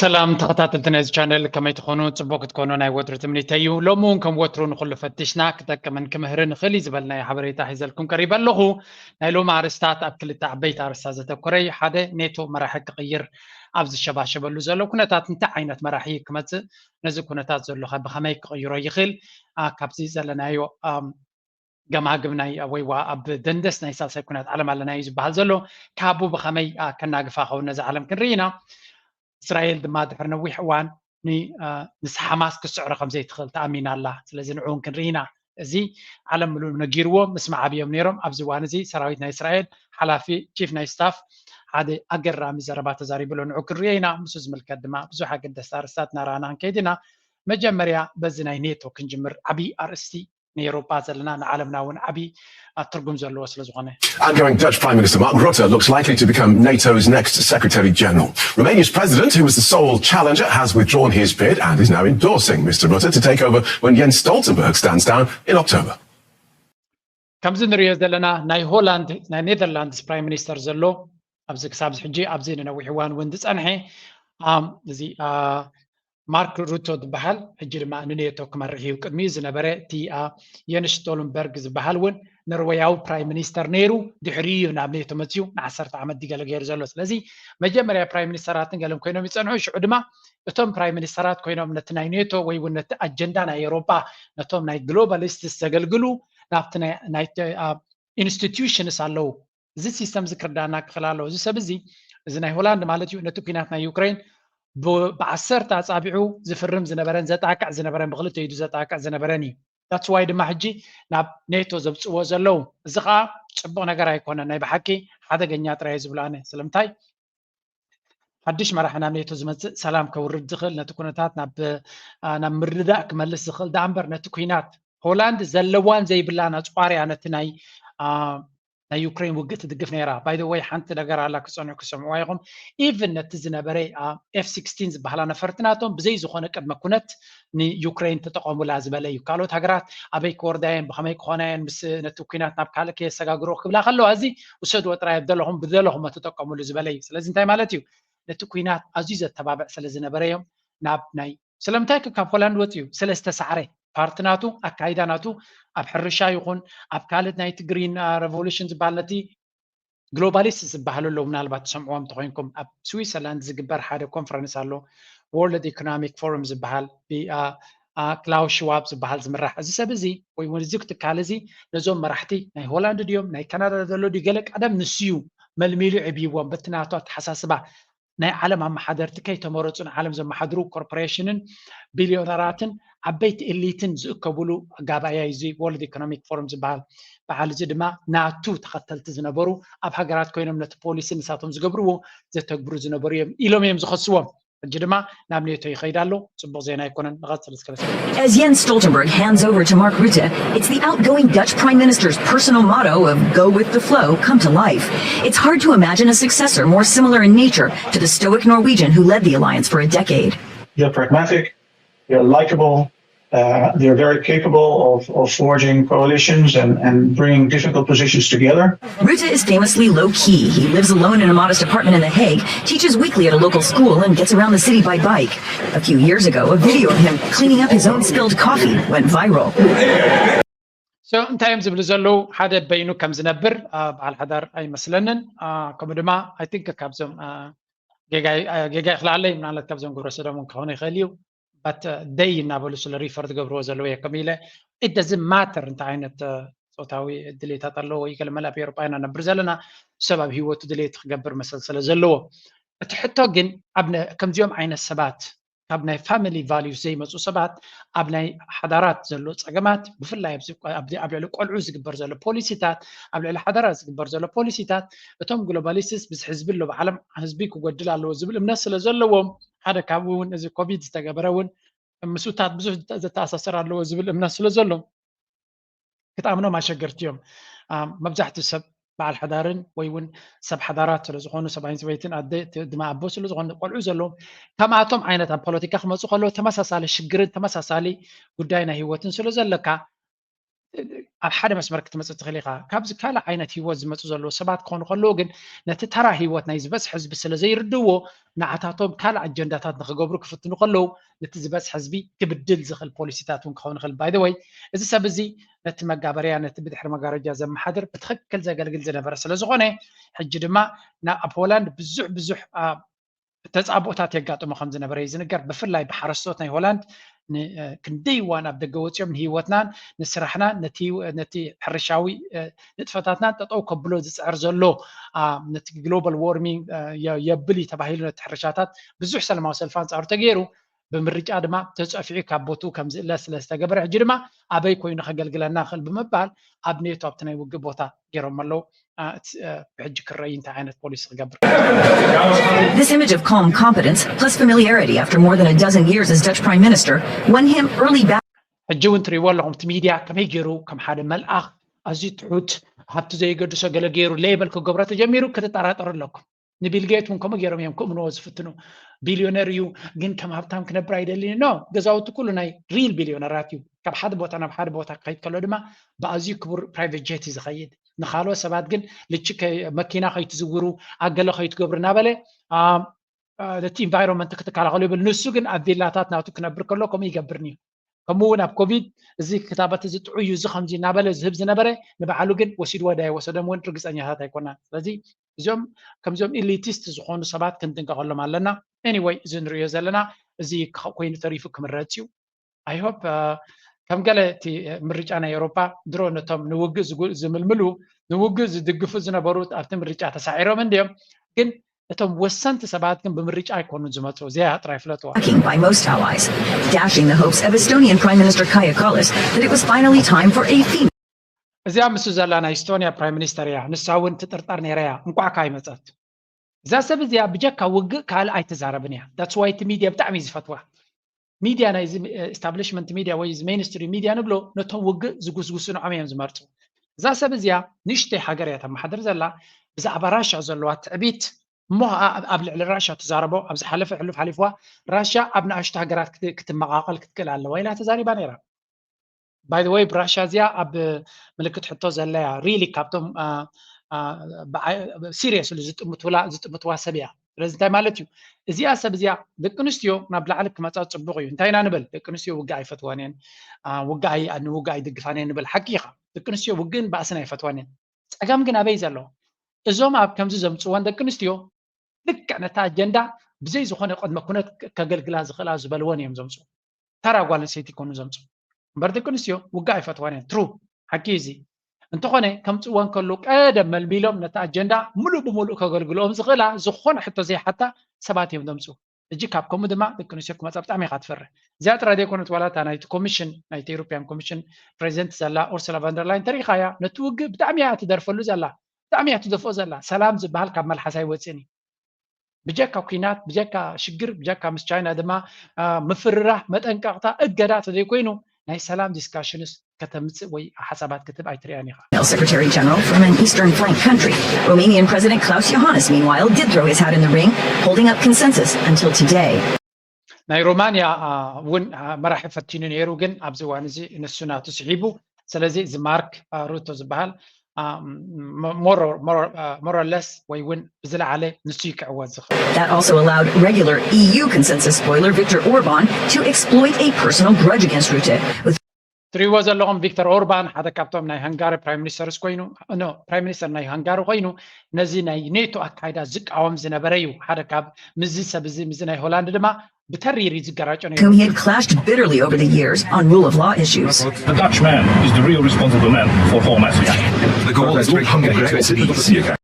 ሰላም ተኸታተልቲ ናይዚ ቻነል፣ ከመይ ትኾኑ? ጽቡቕ ክትኮኑ ናይ ወትሩ ትምኒተይ እዩ። ሎሚ እውን ከም ወትሩ ንኹሉ ፈቲሽና ክጠቅምን ክምህርን ይኽእል እዩ ዝበልናዮ ሓበሬታ ሒዘልኩም ቀሪበ ኣለኹ። ናይ ሎሚ ኣርስታት ኣብ ክልተ ዓበይቲ ኣርስታት ዘተኮረ እዩ። ሓደ፣ ኔቶ መራሒ ክቕይር ኣብ ዝሸባሸበሉ ዘሎ ኩነታት እንታይ ዓይነት መራሒ ክመጽእ፣ ነዚ ኩነታት ዘሎ ከ ብኸመይ ክቕይሮ ይኽእል? አ፣ ካብዚ ዘለናዮ፣ ኣም፣ ገማግም ናይ ወይ ዋ ኣብ ደንደስ ናይ ሳልሳይ ኩናት ዓለም ኣለና እዩ ዝበሃል ዘሎ። ካብኡ ብኸመይ፣ አ፣ ከናግፋ ኸውን ነዚ ዓለም ክንርኢ ኢና። እስራኤል ድማ ድሕሪ ነዊሕ እዋን ን-፣ አ፣ ምስ ሓማስ ክትስዕሮ ከም ዘይትኽእል ተኣሚና ኣላ። ስለዚ ንዕኡ እውን ክንርኢ ኢና። እዚ ዓለም ምሉእ ነጊርዎ፣ ምስማዕ ኣብዮም ነይሮም። ኣብዚ እዋን እዚ ሰራዊት ናይ እስራኤል ሓላፊ ቺፍ ናይ ስታፍ ሓደ ኣገራሚ ዘረባ ተዛሪቡ ኣሎ። ንዑ ክንርእዮ ኢና። ምስኡ ዝምልከት ድማ ብዙሕ ኣገደስቲ ኣርእስታት እናረኣና ክንከይድ ኢና። መጀመርያ በዚ ናይ ኔቶ ክንጅምር። ዓብዪ ኣርእስቲ ንኤውሮጳ ዘለና ንዓለምና እውን ዓብዪ፣ አ፣ ትርጉም ዘለዎ ስለ ዝኾነ። Outgoing Dutch Prime Minister Mark Rutte looks likely to become NATO's next Secretary General. Romania's president, who was the sole challenger, has withdrawn his bid and is now endorsing Mr Rutte to take over when Jens Stoltenberg stands down in October. ከምዚ ንሪኦ ዘለና ናይ ሆላንድ፣ ናይ ኔዘርላንድስ ፕራይም ሚኒስተር ዘሎ ኣብዚ ክሳብ ሕጂ ኣብዚ ንነዊሕ እዋን እውን ዝጸንሐ፣ ኣም፣ እዚ፣ አ፣ ማርክ ሩቶ ዝበሃል፣ ሕጂ ድማ ንኔቶ ክመርሕ እዩ። ቅድሚኡ ዝነበረ እቲ፣ አ፣ የንስ ስቶልንበርግ ዝበሃል እውን ኖርወያዊ ፕራይም ሚኒስተር ነይሩ። ድሕሪኡ እዩ ናብ ኔቶ መፅዩ ንዓሰርተ ዓመት ድገለ ገይሩ ዘሎ። ስለዚ መጀመርያ ፕራይም ሚኒስተራትን ገለን ኮይኖም ይፀንሑ። ሽዑ ድማ እቶም ፕራይም ሚኒስተራት ኮይኖም ነቲ ናይ ኔቶ ወይ እውን ነቲ ኣጀንዳ ናይ ኤውሮጳ፣ ነቶም ናይ ግሎባሊስትስ ዘገልግሉ ናብቲ ናይ፣ ናይ፣ አ፣ ኢንስቲትዩሽንስ ኣለዉ። እዚ ሲስተም እዚ ክርዳና ክኽእል ኣለዎ። እዚ ሰብ እዚ፣ እዚ ናይ ሆላንድ ማለት እዩ፣ ነቲ ኲናት ናይ ዩክሬን ብ-፣ ብዓሰርተ ኣጻቢዑ ዝፍርም ዝነበረን ዘጣቅዕ ዝነበረን፣ ብክልተ ኢዱ ዘጣቅዕ ዝነበረን እዩ። That's why ድማ ሕጂ ናብ ኔቶ ዘብጽዎ ዘለዉ። እዚ ኸኣ ጽቡቕ ነገር ኣይኮነን። ናይ ብሓቂ ሓደገኛ ጥራይ እዩ ዝብሎ ኣነ። ስለምንታይ? ሓድሽ መራሒ ናብ ኔቶ ዝመጽእ ሰላም ከውርድ ዝኽእል፣ ነቲ ኩነታት ናብ፣ አ፣ ናብ ምርድዳእ ክመልስ ዝኽእል ደኣ እምበር፣ ነቲ ኲናት፣ ሆላንድ ዘለዋን ዘይብላን ኣጽዋር እያ ነቲ ናይ፣ አ፣ ናይ ዩክሬን ውግእ ትድግፍ ነይራ። By the way፣ ሓንቲ ነገር ኣላ፣ ክጸንሑ ክሰምዕዋ ኢኹም። ኢቭን ነቲ ዝነበረ፣ አ፣ ኤፍ ሲክስቲን ዝበሃላ ነፈርቲ ናቶም ብዘይ ዝኾነ ቅድመ ኩነት ንዩክሬን ተጠቐሙላ ዝበለ እዩ። ካልኦት ሃገራት ኣበይ ክወርዳ እየን፣ ብኸመይ ክኾና እየን፣ ምስ ነቲ ኲናት ናብ ካልእ ከየሰጋግሮ ክብላ ከለዋ፣ እዚ ውሰድዎ ጥራይ፣ ኣብ ዘለኹም፣ ብደለኹም ተጠቀሙሉ ዝበለ እዩ። ስለዚ እንታይ ማለት እዩ? ነቲ ኲናት ኣዝዩ ዘተባብዕ ስለ ዝነበረ እዮም ናብ ናይ፣ ስለምንታይ ከ ካብ ሆላንድ ወፂኡ? ስለ ዝተሳዕረ። ፓርቲ ናቱ፣ ኣካይዳ ናቱ ኣብ ሕርሻ ይኹን ኣብ ካልእ ናይቲ ግሪን፣ አ፣ ሬቮሉሽን ዝበሃል ነቲ ግሎባሊስት ዝበሃሉ ኣለዉ፣ ምናልባት ትሰምዕዎም እንተኾይንኩም። ኣብ ስዊትዘርላንድ ዝግበር ሓደ ኮንፈረንስ ኣሎ፣ ወርልድ ኢኮኖሚክ ፎረም ዝበሃል፣ ብ-፣ አ፣ አ፣ ክላውስ ሽዋብ ዝበሃል ዝምራሕ። እዚ ሰብ እዚ ወይ እውን እዚ ትካል እዚ ነዞም መራሕቲ ናይ ሆላንድ ድዮም ናይ ካናዳ ዘሎ ድዩ ገለ ቀደም ንሱ እዩ መልሚሉ ዕብይዎም በቲ ናቱ ኣተሓሳስባ። ናይ ዓለም ኣመሓደርቲ ከይተመረፁ ንዓለም ዘመሓድሩ ኮርፖሬሽንን ቢልዮነራትን ዓበይቲ ኤሊትን ዝእከቡሉ ጋባእያ እዩ እዚ ወርልድ ኢኮኖሚክ ፎረም ዝበሃል በዓል። እዚ ድማ ናቱ ተኸተልቲ ዝነበሩ ኣብ ሃገራት ኮይኖም ነቲ ፖሊሲ ንሳቶም ዝገብርዎ ዘተግብሩ ዝነበሩ እዮም ኢሎም እዮም ዝኸስዎም። ሕጂ ድማ ናብ ኔቶ ይኸይድ ኣሎ። ጽቡቕ ዜና ኣይኮነን። ንቐጽል እስከ። As Jens Stoltenberg hands over to Mark Rutte, it's the outgoing Dutch Prime Minister's personal motto of "Go with the flow" come to life. It's hard to imagine a successor more similar in nature to the stoic Norwegian who led the alliance for a decade. They're pragmatic, they're likable, uh, they're very capable of, of forging coalitions and, and bringing difficult positions together. Rutte is famously low-key. He lives alone in a modest apartment in The Hague, teaches weekly at a local school, and gets around the city by bike. A few years ago, a video of him cleaning up his own spilled coffee went viral. So እንታይ እዮም ዝብሉ ዘለዉ? ሓደ በይኑ ከም ዝነብር፣ አ፣ በዓል ሓዳር ኣይመስለንን። አ፣ ከምኡ ድማ፣ I think፣ ካብዞም፣ አ፣ ጌጋ፣ አ፣ ጌጋ ይኽልኣለይ፣ ምናልባት ካብዞም ግብረ ሰዶም እውን ክኾን ይኽእል እዩ። But፣ አ፣ they እናበሉ ስለ ሪፈር ዝገብርዎ ዘለዉ እየ። ከምኡ ኢለ፣ it doesn't matter እንታይ ዓይነት፣ አ፣ ጾታዊ ድሌታት ኣለዎ ወይ ገለ መለ፣ ኣብ ኤውሮጳ ኢና ነብር ዘለና። ሰብ ኣብ ህይወቱ ድሌት ክገብር መሰል ስለ ዘለዎ። እቲ ሕቶ ግን ኣብ ነ-፣ ከምዚኦም ዓይነት ሰባት፣ ካብ ናይ ፋሚሊ ቫልዩስ ዘይመጹ ሰባት ኣብ ናይ ሓዳራት ዘሎ ጸገማት፣ ብፍላይ ኣብዚ፣ ኣብዚ ኣብ ልዕሊ ቆልዑ ዝግበር ዘሎ ፖሊሲታት፣ ኣብ ልዕሊ ሓዳራት ዝግበር ዘሎ ፖሊሲታት፣ እቶም ግሎባሊስትስ ምስ ህዝቢ ኣሎ፣ ብዓለም ህዝቢ ክጎድል ኣለዎ ዝብል እምነት ስለ ዘለዎም፣ ሓደ ካብኡ እውን እዚ ኮቪድ ዝተገበረ እውን ምስኡታት ብዙሕ ዘተ-፣ ዘተኣሳሰር ኣለዎ ዝብል እምነት ስለ ዘሎ፣ ክትኣምኖም ኣሸገርቲ እዮም። ኣም፣ መብዛሕትኡ ሰብ በዓል ሓዳርን ወይ እውን ሰብ ሓዳራት ስለ ዝኾኑ፣ ሰብኣይን ሰበይትን፣ ኣደ ት-፣ ድማ ኣቦ ስለ ዝኾኑ፣ ቆልዑ ዘለዎም፣ ከምኣቶም ዓይነት ኣብ ፖለቲካ ክመጹ ከለዉ ተመሳሳሊ ሽግርን ተመሳሳሊ ጉዳይ ናይ ህይወትን ስለ ዘለካ፣ ኣብ ሓደ መስመር ክትመፅእ ትኽእል ኢኻ። ካብዚ ካልእ ዓይነት ህይወት ዝመፁ ዘለዉ ሰባት ክኾኑ ከለዉ ግን ነቲ ተራ ህይወት ናይ ዝበዝሕ ህዝቢ ስለ ዘይርድእዎ ንዓታቶም ካልእ ኣጀንዳታት ንክገብሩ ክፍትኑ ከለዉ ነቲ ዝበዝሕ ህዝቢ ክብድል ዝኽእል ፖሊሲታት እውን ክኸውን ይኽእል። By the way እዚ ሰብ እዚ ነቲ መጋበርያ ነቲ ብድሕሪ መጋረጃ ዘመሓድር ብትኽክል ዘገልግል ዝነበረ ስለ ዝኾነ ሕጂ ድማ ኣብ ሆላንድ ብዙሕ ብዙሕ ተጻብኦታት የጋጥሞ ከም ዝነበረ እዩ ዝንገር። ብፍላይ ብሓረስቶት ናይ ሆላንድ ክንደይ እዋን ኣብ ደገ ወፂኦም ንህይወትናን ንስራሕናን ነቲ ሕርሻዊ ንጥፈታትናን ጠጠው ከብሎ ዝፅዕር ዘሎ ነቲ ግሎባል ዎርሚንግ የብል እዩ ተባሂሉ ነቲ ሕርሻታት ብዙሕ ሰላማዊ ሰልፊ ኣንፃሩ ተገይሩ ብምርጫ ድማ ተፀፊዑ ካብ ቦትኡ ከም ዝእለ ስለ ዝተገበረ ሕጂ ድማ ኣበይ ኮይኑ ከገልግለና ክእል ብምባል ኣብ ኔቶ ኣብቲ ናይ ውግእ ቦታ ገይሮም ኣለዉ። ብሕጂ ክረይ እንታይ ዓይነት ፖሊሲ ክገብር This image of calm competence plus familiarity after more than a dozen years as Dutch Prime Minister won him early back. ሕጂ እውን ትሪእዎ ኣለኹም እቲ ሚድያ ከመይ ገይሩ ከም ሓደ መልኣኽ ኣዝዩ ትሑት ሃብቲ ዘየገድሶ ገለ ገይሩ ሌበል ክገብሮ ተጀሚሩ ክትጠራጠሩ ኣለኩም። ንቢል ጌት እውን ከምኡ ገይሮም እዮም ክእምንዎ ዝፍትኑ። ቢልዮነር እዩ ግን ከም ሃብታም ክነብር ኣይደልን ኖ ገዛውቲ ኩሉ ናይ ሪል ቢልዮነራት እዩ። ካብ ሓደ ቦታ ናብ ሓደ ቦታ ክኸይድ ከሎ ድማ ብኣዝዩ ክቡር ፕራይቬት ጀት እዩ ዝኸይድ። ንካልኦት ሰባት ግን ልች መኪና ከይትዝውሩ ኣገለ ከይትገብሩ እናበለ እቲ ኢንቫይሮንመንት ክትከላኸሉ ይብል። ንሱ ግን ኣብ ቪላታት ናቱ ክነብር ከሎ ከምኡ ይገብርኒ እዩ። ከምኡ እውን ኣብ ኮቪድ እዚ ክታበት እዚ ጥዑይ እዩ እዚ ከምዚ እናበለ ዝህብ ዝነበረ ንባዕሉ ግን ወሲድዎ ዳይ ወሰዶም እውን ርግፀኛታት ኣይኮናን። ስለዚ እዚኦም ከምዚኦም ኢሊቲስት ዝኾኑ ሰባት ክንጥንቀቐሎም ኣለና። ኤኒወይ እዚ ንሪኦ ዘለና እዚ ኮይኑ ተሪፉ ክምረፅ እዩ። ኣይሆፕ ከም ገለ እቲ ምርጫ ናይ ኤውሮፓ ድሮ ነቶም ንውግእ ዝምልምሉ ንውግእ ዝድግፉ ዝነበሩ ኣብቲ ምርጫ ተሳዒሮም እንድዮም ግን እቶም ወሰንቲ ሰባት ግን ብምርጫ ኣይኮኑን ዝመፁ። እዚኣ ጥራይ ፍለጥዋ። By most allies, dashing the hopes of Estonian Prime Minister Kaja Kallas that it was finally time for a female. እዚኣ ምስ ዘላ ናይ ኤስቶኒያ ፕራይም ሚኒስተር እያ። ንሳ እውን ትጥርጠር ነይራ እያ። እንቋዕ ካይመፀት እዛ ሰብ እዚኣ ብጀካ ውግእ ካልእ ኣይትዛረብን እያ። That's why እቲ ሚድያ ብጣዕሚ እዩ ዝፈትዋ። ሚድያ ናይዚ ኤስታብሊሽመንት ሚድያ ወይ እዚ ሜንስትሪም ሚድያ ንብሎ ነቶም ውግእ ዝጉስጉሱ ንዖም እዮም ዝመርፁ። እዛ ሰብ እዚኣ ንእሽተይ ሃገር እያ ተመሓድር ዘላ። ብዛዕባ ራሻ ዘለዋ ትዕቢት እሞ ኣብ ልዕሊ ራሻ ትዛረቦ ኣብ ዝሓለፈ ሕሉፍ ሓሊፍዋ ራሻ ኣብ ንኣሽቱ ሃገራት ክትመቓቐል ክትክእል ኣለዋ ኢላ ተዛሪባ ነይራ። By the way ብራሻ እዚኣ ኣብ ምልክት ሕቶ ዘለያ ሪሊ ካብቶም ሲሪየስሊ ዝጥምትዋ ሰብ እያ። ስለዚ እንታይ ማለት እዩ? እዚኣ ሰብ እዚኣ ደቂ ኣንስትዮ ናብ ላዕሊ ክመፃ ፅቡቕ እዩ። እንታይ ኢና ንብል? ደቂ ኣንስትዮ ውግእ ኣይፈትዋን እየን፣ ውግእ ንውግእ ኣይድግፋን እየን ንብል። ሓቂ ኢኻ። ደቂ ኣንስትዮ ውግእን ባእስን ኣይፈትዋን እየን። ፀገም ግን ኣበይ ዘሎ? እዞም ኣብ ከምዚ ዘምፅወን ደቂ ኣንስትዮ ልክዕ ነታ ኣጀንዳ ብዘይ ዝኾነ ቅድመ ኩነት ከገልግላ ዝኽእላ ዝበልወን እዮም ዘምፅኡ። ተራ ጓል ኣንስተይቲ ይኮኑ ዘምፅኡ እምበር ደቂ ኣንስትዮ ውግእ ኣይፈትዋን እየን። ትሩ ሓቂ እዚ እንተኾነ ከምፅወን ከሉ ቀደም መልሚሎም ነቲ ኣጀንዳ ሙሉእ ብሙሉእ ከገልግልኦም ዝኽእላ ዝኾነ ሕቶ ዘይሓታ ሰባት እዮም ዘምፅኡ። ሕጂ ካብ ከምኡ ድማ ደቂ ኣንስትዮ ክመፃ ብጣዕሚ ኢኻ ትፈርሕ። እዚኣ ጥራይ ዘይኮነት ዋላ እታ ናይቲ ኮሚሽን ናይቲ ኤሮፒያን ኮሚሽን ፕሬዚደንት ዘላ ኡርሱላ ቫንደርላይን ተሪኢኻያ ነቲ ውግእ ብጣዕሚ እያ ትደርፈሉ ዘላ። ብጣዕሚ እያ ትደፍኦ ዘላ። ሰላም ዝበሃል ካብ መልሓሳ ኣይወፅእን እዩ። ብጀካ ኩናት ብጀካ ሽግር ብጀካ ምስ ቻይና ድማ ምፍርራህ መጠንቀቕታ እገዳ ተዘይኮይኑ ናይ ሰላም ዲስካሽንስ ከተምፅእ ወይ ሓሳባት ክትብ ኣይትሪኣን ኢኻ። Secretary General from an Eastern Flank country, Romanian President Klaus Iohannis, meanwhile, did throw his hat in the ring, holding up consensus until today. ናይ ሮማንያ እውን መራሒ ፈቲኑ ነይሩ ግን ኣብዚ እዋን እዚ ንሱ ናቱ ስሒቡ። ስለዚ እዚ ማርክ ሩቶ ዝበሃል ሞሮለስ ወይ እውን ብዝለዓለ ንሱ ይክዕወት ዝኽእል። That also allowed regular E U consensus spoiler Viktor Orban to exploit a personal grudge against Rutte. ትሪእዎ ዘለኹም ቪክተር ኦርባን ሓደ ካብቶም ናይ ሃንጋሪ ፕራይም ሚኒስተርስ ኮይኑ ኖ ፕራይም ሚኒስተር ናይ ሃንጋሪ ኮይኑ ነዚ ናይ ኔቶ ኣካይዳ ዝቃወም ዝነበረ እዩ። ሓደ ካብ ምዚ ሰብ እዚ ምዚ ናይ ሆላንድ ድማ ብተሪር እዩ ዝገራጮ ነይሩ። Whom he had clashed bitterly over the years on rule of law issues. The Dutch man is the real responsible man for Hamas. The goal is to bring Hungary closer to the E U.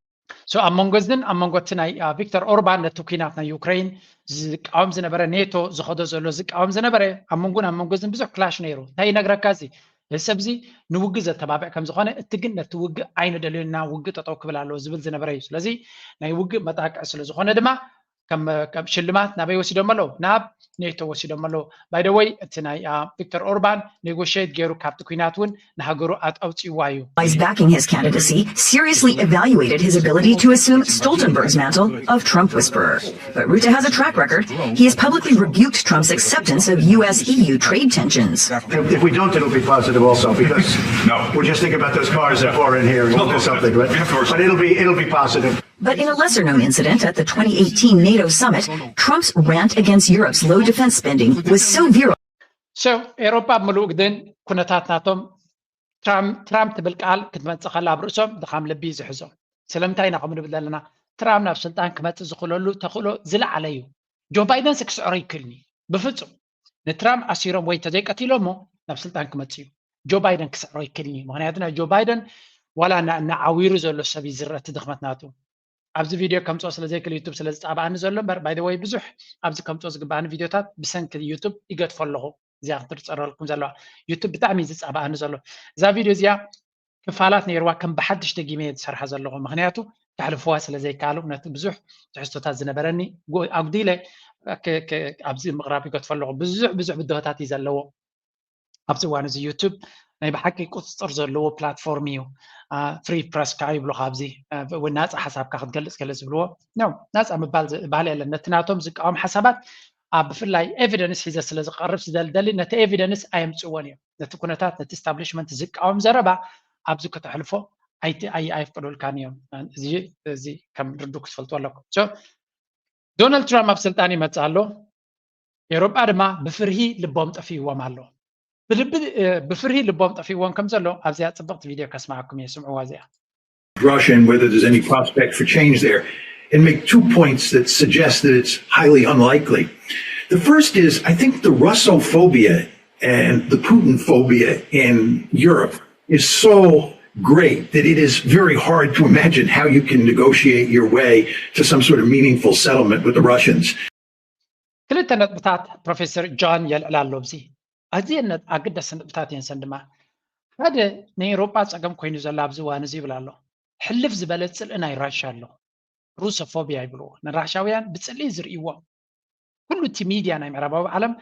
So ኣብ መንጎ እዝን ኣብ መንጎ እቲ ናይ ቪክተር ኦርባን ነቲ ኩናት ናይ ዩክሬን ዝቃወም ዝነበረ ኔቶ ዝኸዶ ዘሎ ዝቃወም ዝነበረ ኣብ መንጎን ኣብ መንጎ እዝን ብዙሕ ክላሽ ነይሩ። እንታይ ይነግረካ እዚ እዚ ሰብ እዚ ንውግእ ዘተባብዕ ከም ዝኾነ እቲ ግን ነቲ ውግእ ኣይንደልዮና ውግእ ጠጠው ክብል ኣለዎ ዝብል ዝነበረ እዩ። ስለዚ ናይ ውግእ መጣቅዕ ስለ ዝኾነ ድማ ከም ሽልማት ናበይ ወሲዶም ኣለዉ? ናብ ኔቶ ወሲዶም ኣለዉ። By the way፣ እቲ ናይ ቪክተር ኦርባን ኔጎሽት ገይሩ ካብቲ ኩናት እውን ንሃገሩ ኣውፅእዋ እዩ። Is backing his candidacy seriously evaluated his ability to assume Stoltenberg's mantle of Trump whisperer. But Rutte has a track record. He has publicly rebuked Trump's acceptance of U S E U trade tensions. If we don't, it'll be positive also because no. We're just thinking about those cars that pour in here and we'll do something, right? But it'll be it'll be positive. But in a lesser known incident at the twenty eighteen NATO summit, Trump's rant against Europe's low defense spending was so viral. So ኤሮፓ ኣብ ምሉእ ግድን ኩነታት ናቶም ትራምፕ ትብል ቃል ክትመፅእ ከላ ኣብ ርእሶም ድኻም ልቢ እዩ ዝሕዞም። ስለምንታይ ኢና ከምኡ ንብል ዘለና? ትራምፕ ናብ ስልጣን ክመፅእ ዝኽእለሉ ተኽእሎ ዝለዓለ እዩ። ጆ ባይደንስ ክስዕሮ ይክእልኒ ብፍፁም ንትራምፕ ኣሲሮም ወይ ተዘይቀቲሎሞ ናብ ስልጣን ክመፅእ እዩ። ጆ ባይደን ክስዕሮ ይክእልኒ። ምክንያቱ ናይ ጆ ባይደን ዋላ እናዓዊሩ ዘሎ ሰብ ይዝረቲ ድኽመት ናቱ ኣብዚ ቪድዮ ከምፅኦ ስለዘይክእል ዩቱብ ስለዝፃባኣኒ ዘሎ እምበር ባይደወይ ብዙሕ ኣብዚ ከምፅኦ ዝግባኣኒ ቪድዮታት ብሰንኪ ዩቱብ ይገድፎ ኣለኹ። እዚኣ ክትርፀረልኩም ዘለዋ ዩቱብ ብጣዕሚ ዝፃባኣኒ ዘሎ እዛ ቪድዮ እዚኣ ክፋላት ነይርዋ ከም ብሓድሽ ደጊመ ዝሰርሓ ዘለኹ ምክንያቱ ክሕልፍዋ ስለዘይከኣሉ ነቲ ብዙሕ ትሕዝቶታት ዝነበረኒ ኣጉዲለ ኣብዚ ምቕራብ ይገድፎ ኣለኹ። ብዙሕ ብዙሕ ብድሆታት እዩ ዘለዎ ኣብዚ እዋን እዚ ዩቱብ ናይ ብሓቂ ቁፅፅር ዘለዎ ፕላትፎርም እዩ። ፍሪ ፕረስ ከዓ ይብሉ ካብዚ ናፃ ሓሳብካ ክትገልፅ ከለ ዝብልዎ ነው። ናፃ ምባል ባህል የለን። ነቲ ናቶም ዝቃወም ሓሳባት ኣብ ብፍላይ ኤቪደንስ ሒዘ ስለ ዝቀርብ ስደልደሊ ነቲ ኤቪደንስ ኣየምፅዎን እዮም። ነቲ ኩነታት ነቲ ስታብሊሽመንት ዝቃወም ዘረባ ኣብዚ ከተሕልፎ ኣይፍቅዱልካን እዮም። እዚ ከም ርዱ ክትፈልጡ ኣለኩም። ዶናልድ ትራምፕ ኣብ ስልጣን ይመፅእ ኣሎ። ኤውሮጳ ድማ ብፍርሂ ልቦም ጠፊእዎም ኣሎ። ብፍርሂ ልቦም ጠፊእዎም ከም ዘሎ ኣብዚኣ ፅብቕቲ ቪድዮ ከስማዓኩም እየ። ስምዕዋ እዚኣ። Russia and whether there's any prospect for change there, and make two points that suggest that it's highly unlikely. The first is I think the Russophobia and the Putin phobia in Europe is so great that it is very hard to imagine how you can negotiate your way to some sort of meaningful settlement with the Russians. ክልተ ነጥብታት ፕሮፌሰር ጆን የልዕል ኣሎ ኣብዚ። ኣዝየን ኣገዳሲ ነጥብታት እየን። ሰን ድማ ሓደ ናይ ኤውሮጳ ጸገም ኮይኑ ዘሎ ኣብዚ እዋን እዚ ይብል ኣሎ። ሕልፍ ዝበለ ጽልኢ ናይ ራሻ ኣሎ። ሩሶፎቢያ ይብልዎ። ንራሻውያን ብጽልኢ ዝርእይዎም። ኩሉ እቲ ሚድያ ናይ ምዕራባዊ ዓለም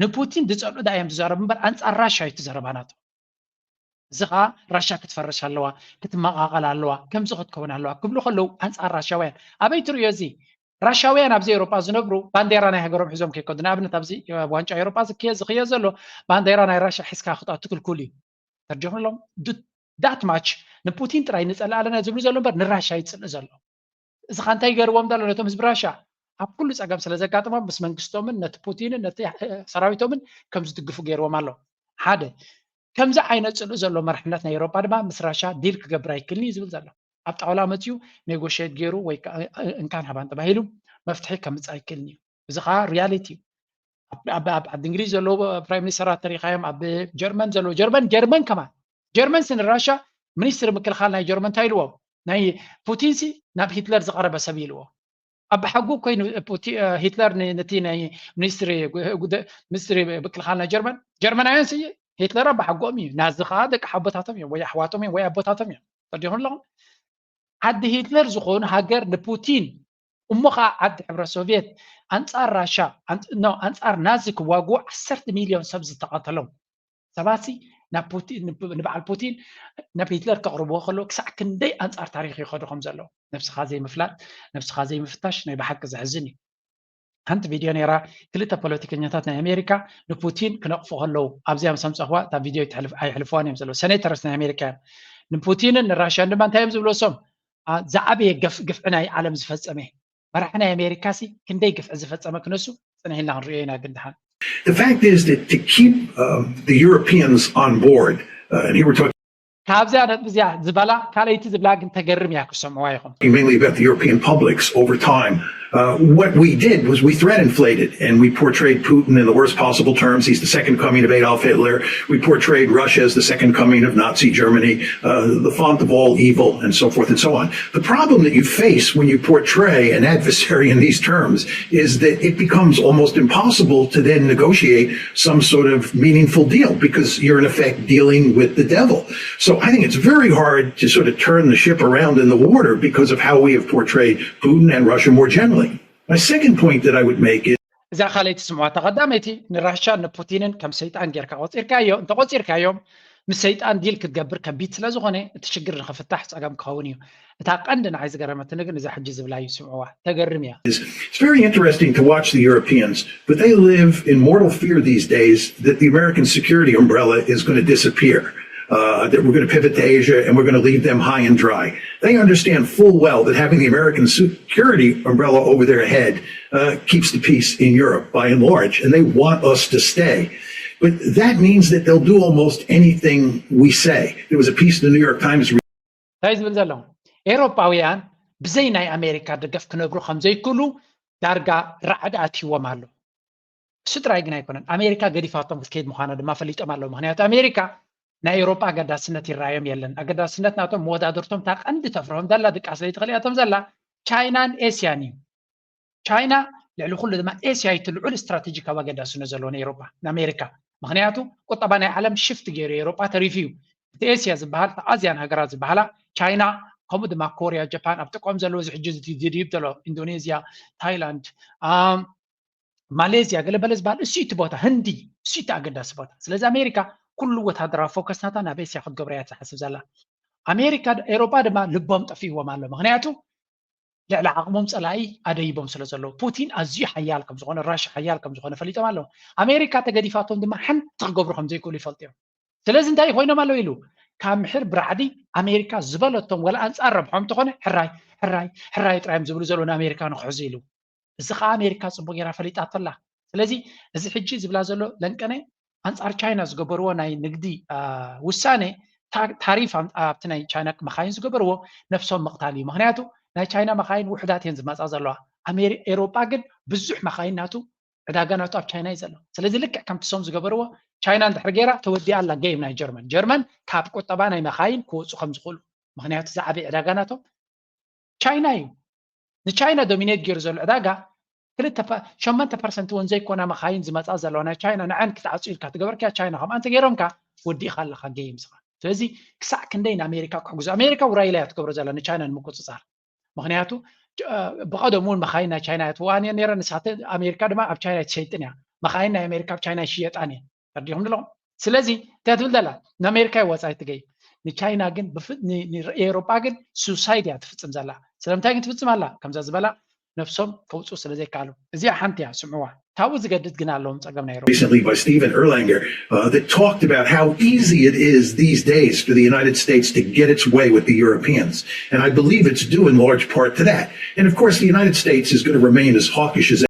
ንፑቲን ዝጸልኡ ዳ እዮም ዝዛረቡ እምበር ኣንጻር ራሻ እዩ እቲ ዘረባ ናቶም። እዚ ከዓ ራሻ ክትፈርስ ኣለዋ፣ ክትመቃቀል ኣለዋ፣ ከምዚ ክትከውን ኣለዋ ክብሉ ከለዉ ኣንጻር ራሻውያን ኣበይ ትርእዮ እዚ? ራሻውያን ኣብዚ ኤውሮጳ ዝነብሩ ባንዴራ ናይ ሃገሮም ሒዞም ከይከዱ። ንኣብነት ኣብዚ ዋንጫ ኤውሮጳ ዝክየ ዝኽየ ዘሎ ባንዴራ ናይ ራሻ ሒዝካ ክትኣቱ ክልኩል እዩ። ተርጀምሎም ዳት ማች ንፑቲን ጥራይ ንጸልእ ኣለና ዝብሉ ዘሎ እምበር ንራሻ ይጽልእ ዘሎ። እዚ ካ እንታይ ይገርዎም ዘሎ ነቶም ህዝቢ ራሻ ኣብ ኩሉ ጸገም ስለ ዘጋጥሞም ምስ መንግስቶምን ነቲ ፑቲንን ነቲ ሰራዊቶምን ከም ዝድግፉ ገይርዎም ኣሎ። ሓደ ከምዚ ዓይነት ጽልኡ ዘሎ መርሕነት ናይ ኤውሮጳ ድማ ምስ ራሻ ዲል ክገብር ኣይክእልን እዩ ዝብል ዘሎ። ኣብ ጣውላ መፅዩ ኔጎሽት ገይሩ ወይ እንካን ሃባን ተባሂሉ መፍትሒ ከምፅእ ኣይክእልን እዩ። እዚ ከዓ ሪያሊቲ እዩ። ኣብ ዓዲ እንግሊዝ ዘለዉ ፕራይም ሚኒስተራት ተሪካዮም ኣብ ጀርመን ዘለዉ ጀርመን ጀርመን ከማን ጀርመን ስን ራሻ ሚኒስትሪ ምክልኻል ናይ ጀርመን እንታይ ኢልዎም ናይ ፑቲን ሲ ናብ ሂትለር ዝቀረበ ሰብ ኢልዎ ኣብ ሓጉ ኮይኑ ሂትለር ነቲ ናይ ሚኒስትሪ ሚኒስትሪ ምክልኻል ናይ ጀርመን ጀርመናውያን ሲ ሂትለር ኣብ ሓጎም እዩ ናዚ ከዓ ደቂ ሓቦታቶም እዮም ወይ ኣሕዋቶም እዮም ወይ ኣቦታቶም እዮም ተዲኹም ኣለኹም ዓዲ ሂትለር ዝኾኑ ሃገር ንፑቲን እሞ ከዓ ዓዲ ሕብረት ሶቪየት ኣንፃር ራሻ ኣንፃር ናዚ ክዋግኡ ዓሰርተ ሚልዮን ሰብ ዝተቐተሎም ሰባት ንበዓል ፑቲን ናብ ሂትለር ከቕርብዎ ከለዉ ክሳዕ ክንደይ ኣንፃር ታሪክ ይኸዱ ከም ዘለዉ ነብስኻ ዘይምፍላጥ ነብስኻ ዘይምፍታሽ ናይ ብሓቂ ዘሕዝን እዩ። ሓንቲ ቪድዮ ነይራ ክልተ ፖለቲከኛታት ናይ ኣሜሪካ ንፑቲን ክነቕፉ ከለዉ ኣብዚኣ ምስ ኣምፀኽዋ እታ ቪድዮ ኣይሕልፍዋን እዮም ዘለዉ ሰኔተርስ ናይ ኣሜሪካ እዮም ንፑቲንን ንራሽያን ድማ እንታይ እዮም ዝብሉ እሶም ዝዓበየ ግፍዒ ናይ ዓለም ዝፈፀመ መራሒ ናይ ኣሜሪካ ሲ ክንደይ ግፍዒ ዝፈፀመ ክነሱ ፅንሕ ኢልና ክንሪኦ ኢና ግን ድሓን The fact is that to keep um, the Europeans on board, uh, and here we're talking ካብዚኣ ነጥቢ እዚኣ ዝበላ ካልኣይቲ ዝብላ ግን ተገርም እያ ክሰምዕዋ ኢኹም mainly about the European publics over time. Uh, what we did was we threat inflated and we portrayed Putin in the worst possible terms. He's the second coming of Adolf Hitler. We portrayed Russia as the second coming of Nazi Germany, uh, the font of all evil, and so forth and so on. The problem that you face when you portray an adversary in these terms is that it becomes almost impossible to then negotiate some sort of meaningful deal because you're in effect dealing with the devil. So I think it's very hard to sort of turn the ship around in the water because of how we have portrayed Putin and Russia more generally. My second point that I would make is እዛ ካልኣይቲ ስምዕዋ። እታ ቀዳመይቲ ንራሻን ንፑቲንን ከም ሰይጣን ጌርካ ቆፂርካዮ። እንተቆፂርካዮም ምስ ሰይጣን ዲል ክትገብር ከቢድ ስለ ዝኾነ እቲ ሽግር ንኽፍታሕ ፀገም ክኸውን እዩ። እታ ቀንዲ ንዓይ ዝገረመትኒ ግን እዛ ሕጂ ዝብላ እዩ። ስምዕዋ፣ ተገርም እያ። It's very interesting to watch the Europeans, but they live in mortal fear these days that the American security umbrella is going to disappear. Uh, that we're going to pivot to Asia and we're going to leave them high and dry. They understand full well that having the American security umbrella over their head uh, keeps the peace in Europe by and large, and they want us to stay. But that means that they'll do almost anything we say. There was a piece in the New York Times እንታይ ዝብል ዘሎ? ኤውሮጳውያን ብዘይ ናይ ኣሜሪካ ደገፍ ክነብሩ ከም ዘይክእሉ ዳርጋ ራዕዲ ኣትይዎም ኣሎ። እሱ ጥራይ ግን ኣይኮነን፣ ኣሜሪካ ገዲፋቶም ክትከይድ ምዃና ድማ ፈሊጦም ኣለዉ። ምክንያቱ ኣሜሪካ ናይ ኤውሮጳ ኣገዳስነት ይረኣዮም የለን። ኣገዳስነት ናቶም መወዳድርቶም እታ ቀንዲ ተፍርሆም ዘላ ድቃስ ለይትኽእል እያቶም ዘላ ቻይናን ኤስያን እዩ። ቻይና ልዕሊ ኩሉ ድማ ኤስያ እቲ ልዑል ስትራቴጂካዊ ኣገዳስነት ዘለዎ ንኤውሮጳ ንኣሜሪካ። ምክንያቱ ቁጠባ ናይ ዓለም ሽፍት ገይሩ ኤውሮጳ ተሪፉ እዩ። እቲ ኤስያ ዝበሃል ኣዝያን ሃገራት ዝበሃላ ቻይና፣ ከምኡ ድማ ኮርያ፣ ጃፓን ኣብ ጥቆም ዘለዎ እዚ ሕጂ ዝድይብ ዘሎ ኢንዶኔዝያ፣ ታይላንድ፣ ማሌዝያ ገለ በለ ዝበሃል እሱ እቲ ቦታ ህንዲ እሱ እቲ ኣገዳሲ ቦታ። ስለዚ ኣሜሪካ ኩሉ ወታደራዊ ፎከስ ናታ ናብ ኤስያ ክትገብሮ እያ ትሓስብ ዘላ። ኣሜሪካ ኤውሮጳ ድማ ልቦም ጠፊእዎም ኣሎ። ምክንያቱ ልዕሊ ዓቕሞም ፀላኢ ኣደይቦም ስለ ዘለዉ ፑቲን ኣዝዩ ሓያል ከም ዝኾነ ራሻ ሓያል ከም ዝኾነ ፈሊጦም ኣለዉ። ኣሜሪካ ተገዲፋቶም ድማ ሓንቲ ክገብሩ ከም ዘይክእሉ ይፈልጡ እዮም። ስለዚ እንታይ ኮይኖም ኣለዉ ኢሉ ካብ ምሕር ብራዕዲ ኣሜሪካ ዝበለቶም ወላ ኣንፃር ረብሖም እንተኾነ ሕራይ ሕራይ ሕራይ ጥራዮም ዝብሉ ዘለዉ ንኣሜሪካ ንክሕዙ ኢሉ። እዚ ከዓ ኣሜሪካ ፅቡቅ ጌራ ፈሊጣቶ ኣላ። ስለዚ እዚ ሕጂ ዝብላ ዘሎ ለንቀነ ኣንፃር ቻይና ዝገበርዎ ናይ ንግዲ ውሳነ ታሪፍ ኣብቲ ናይ ቻይና መካይን ዝገበርዎ ነብሶም ምቕታል እዩ። ምክንያቱ ናይ ቻይና መካይን ውሕዳት እየን ዝመፃ ዘለዋ። ኤውሮጳ ግን ብዙሕ መካይን ናቱ ዕዳጋ ናቱ ኣብ ቻይና እዩ ዘሎ። ስለዚ ልክዕ ከምቲ ሶም ዝገበርዎ ቻይና እንድሕር ገይራ ተወዲኣ ኣላ ጌም ናይ ጀርመን። ጀርመን ካብ ቁጠባ ናይ መካይን ክወፁ ከም ዝኽእሉ ምክንያቱ ዝዓበየ ዕዳጋ ናቶም ቻይና እዩ። ንቻይና ዶሚኔት ገይሩ ዘሎ ዕዳጋ ክልተ ሸመንተ ፐርሰንት እውን ዘይኮና መካይን ዝመፃ ዘለዋ ናይ ቻይና ንዐን ክትዓፁ ኢልካ ትገበርካ ቻይና ከምኣ እንተገይሮምካ ወዲእካ ኣለካ ጌም ስኻ። ስለዚ ክሳዕ ክንደይ ንኣሜሪካ ክሕግዙ ኣሜሪካ ውራይላ እያ ትገብሮ ዘላ ንቻይና ንምቁፅፃር። ምክንያቱ ብቀደሙ እውን መካይን ናይ ቻይና እያ ትዋን እየ ነረ ንሳተ ኣሜሪካ ድማ ኣብ ቻይና ኣይትሸይጥን እያ። መካይን ናይ ኣሜሪካ ኣብ ቻይና ይሽየጣን እየ። ተርዲኹም ኣለኹም። ስለዚ እንታይ ትብል ዘላ ንኣሜሪካ ይወፃ ኣይትገይ ንቻይና ግን ኤውሮጳ ግን ሱሳይድ እያ ትፍፅም ዘላ። ስለምንታይ ግን ትፍፅም ኣላ ከምዛ ዝበላ ነብሶም ከውፅኡ ስለ ዘይከኣሉ። እዚኣ ሓንቲ እያ ስምዕዋ። ካብኡ ዝገድድ ግን ኣለዎም ፀገም ናይ ኤውሮጳ። Recently by Stephen Erlanger uh, that talked about how easy it is these days for the United States to get its way with the Europeans. And I believe it's due in large part to that. And of course, the United States is going to remain as hawkish as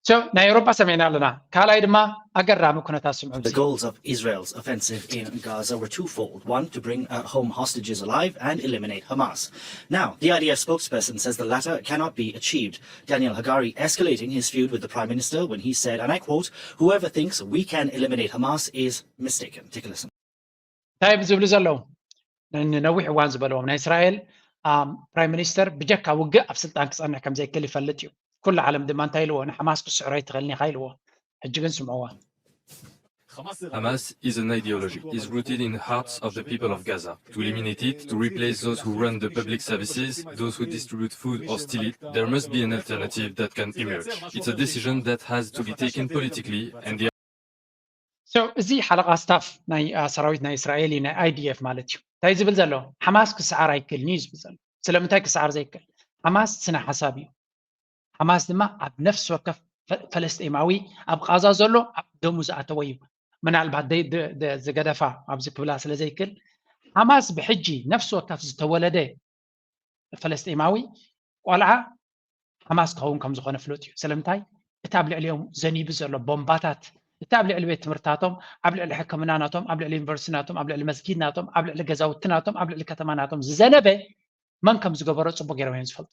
So ናይ ኤውሮጳ ሰሚዕና ኣለና። ካልኣይ ድማ ኣገራሚ ኩነታት ስምዑ። The goals of Israel's offensive in Gaza were twofold. One, to bring uh, home hostages alive and eliminate Hamas. Now, the I D F spokesperson says the latter cannot be achieved. Daniel Hagari escalating his feud with the Prime Minister when he said, and I quote, "Whoever thinks we can eliminate Hamas is mistaken." Take a listen. እንታይ ዝብሉ ዘለዉ ንነዊሕ እዋን ዝበለዎም ናይ እስራኤል ፕራይም ሚኒስተር ብጀካ ውግእ ኣብ ስልጣን ክፀንሕ ከም ዘይክእል ይፈልጥ እዩ። ኩሉ ዓለም ድማ እንታይ ኢልዎ ንሓማስ ክትስዕሮ ኣይትኽእልን ኢኻ ኢልዎ። ሕጂ ግን ስምዕዋ። Hamas is an ideology, is rooted in the hearts of the people of Gaza. To eliminate it, to replace those who run the public services, those who distribute food or steal it, there must be an alternative that can emerge. It's a decision that has to be taken politically and the So እዚ ሓለቓ ስታፍ ናይ ሰራዊት ናይ እስራኤል እዩ ናይ I D F ማለት እዩ። እንታይ ዝብል ዘሎ ሓማስ ክሰዓር ኣይክእልን እዩ ዝብል ዘሎ። ስለምንታይ ክሰዓር ዘይክእል? ሓማስ ስነ ሓሳብ እዩ። ሓማስ ድማ ኣብ ነፍሲ ወከፍ ፈለስጤማዊ ኣብ ቃዛ ዘሎ ኣብ ደሙ ዝኣተወ እዩ። ምናልባት ዝገደፋ ኣብዚ ክብላ ስለ ዘይክእል ሓማስ ብሕጂ ነፍሲ ወከፍ ዝተወለደ ፈለስጤማዊ ቆልዓ ሓማስ ክኸውን ከም ዝኾነ ፍሉጥ እዩ። ስለምንታይ እቲ ኣብ ልዕሊኦም ዘኒቡ ዘሎ ቦምባታት እቲ ኣብ ልዕሊ ቤት ትምህርታቶም ኣብ ልዕሊ ሕክምና ናቶም ኣብ ልዕሊ ዩኒቨርሲቲ ናቶም ኣብ ልዕሊ መስጊድ ናቶም ኣብ ልዕሊ ገዛውቲ ናቶም ኣብ ልዕሊ ከተማ ናቶም ዝዘነበ መን ከም ዝገበሮ ፅቡቅ ገይሮም እዮም ዝፈልጡ።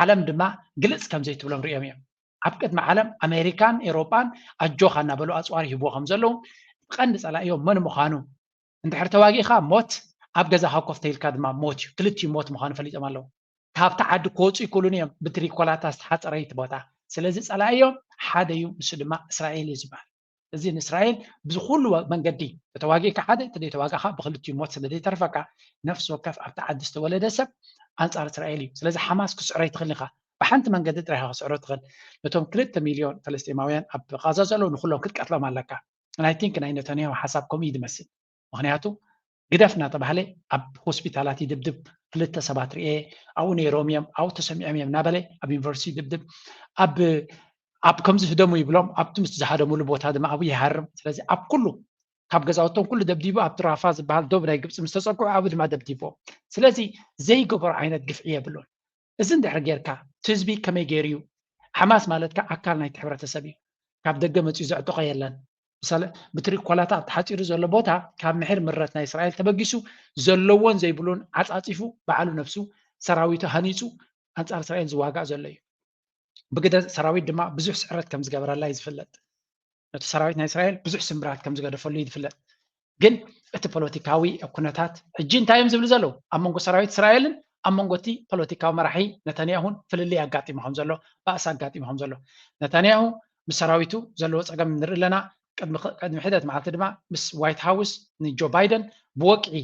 ዓለም ድማ ግልፅ ከም ዘይትብሎም ሪኦም እዮም። ኣብ ቅድሚ ዓለም ኣሜሪካን ኤውሮጳን ኣጆኻ እናበሉ ኣፅዋር ይህብዎ ከም ዘለዉ ቀንዲ ፀላኢዮም መን ምዃኑ እንድሕር ተዋጊእኻ ሞት ኣብ ገዛኻ ኮፍ ተይልካ ድማ ሞት እዩ። ክልቲኡ ሞት ምዃኑ ፈሊጦም ኣለዉ። ካብቲ ዓዲ ክወፁ ይክእሉን እዮም ብትሪኮላታ ዝተሓፀረይቲ ቦታ። ስለዚ ፀላኢዮም ሓደ እዩ፣ ንሱ ድማ እስራኤል እዩ ዝበሃል። እዚ ንእስራኤል ብዝኩሉ መንገዲ ተተዋጊእካ ሓደ ተደይተዋጋእካ ብክልቲኡ ሞት ስለ ዘይተርፈካ ነፍሲ ወከፍ ኣብቲ ዓዲ ዝተወለደ ሰብ ኣንፃር እስራኤል እዩ። ስለዚ ሓማስ ክስዕሮ ኣይትኽእልን ኢኻ። ብሓንቲ መንገዲ ጥራይ ኢኻ ክስዕሮ ትኽእል። ነቶም ክልተ ሚልዮን ፈለስጢማውያን ኣብ ቓዛ ዘለዉ ንኹሎም ክትቀትሎም ኣለካ። ናይ ቲንክ ናይ ነታንያሁ ሓሳብ ከምኡ እዩ ዝመስል። ምኽንያቱ ግደፍ እናተባህለ ኣብ ሆስፒታላት ይድብድብ። ክልተ ሰባት ርኤ፣ ኣብኡ ነይሮም እዮም፣ ኣብኡ ተሰሚዖም እዮም እናበለ ኣብ ዩኒቨርሲቲ ይድብድብ። ኣብ ኣብ ከምዚ ህደሙ ይብሎም፣ ኣብቲ ምስ ዝሃደሙሉ ቦታ ድማ ኣብኡ ይሃርም። ስለዚ ኣብ ኩሉ ካብ ገዛውቶም ኩሉ ደብዲቡ ኣብቲ ራፋ ዝበሃል ዶብ ናይ ግብፂ ምስ ተፀግዑ ኣብኡ ድማ ደብዲብዎም። ስለዚ ዘይገበሮ ዓይነት ግፍዒ የብሉን። እዚ እንድሕር ጌርካ እቲ ህዝቢ ከመይ ገይሩ እዩ? ሓማስ ማለትካ ኣካል ናይቲ ሕብረተሰብ እዩ። ካብ ደገ መፂኡ ዘዕጥቆ የለን። ምሳሌ ብትሪኮላታት ተሓፂሩ ዘሎ ቦታ ካብ ምሕር ምረት ናይ እስራኤል ተበጊሱ ዘለዎን ዘይብሉን ዓፃፂፉ ባዕሉ ነፍሱ ሰራዊቱ ሃኒፁ ኣንፃር እስራኤል ዝዋጋእ ዘሎ እዩ። ብግደ ሰራዊት ድማ ብዙሕ ስዕረት ከም ዝገበረላ እዩ ዝፍለጥ። ነቲ ሰራዊት ናይ እስራኤል ብዙሕ ስምብራት ከም ዝገደፈሉ እዩ ዝፍለጥ። ግን እቲ ፖለቲካዊ ኩነታት ሕጂ እንታይ እዮም ዝብሉ ዘለዉ? ኣብ መንጎ ሰራዊት እስራኤልን ኣብ መንጎ እቲ ፖለቲካዊ መራሒ ነታንያሁን ፍልልይ ኣጋጢሙ ከም ዘሎ፣ ባእሲ ኣጋጢሙ ከም ዘሎ። ነታንያሁ ምስ ሰራዊቱ ዘለዎ ፀገም ንርኢ ኣለና። ቅድሚ ክ- ቅድሚ ሕደት መዓልቲ ድማ ምስ ዋይት ሃውስ ንጆ ባይደን ብወግዒ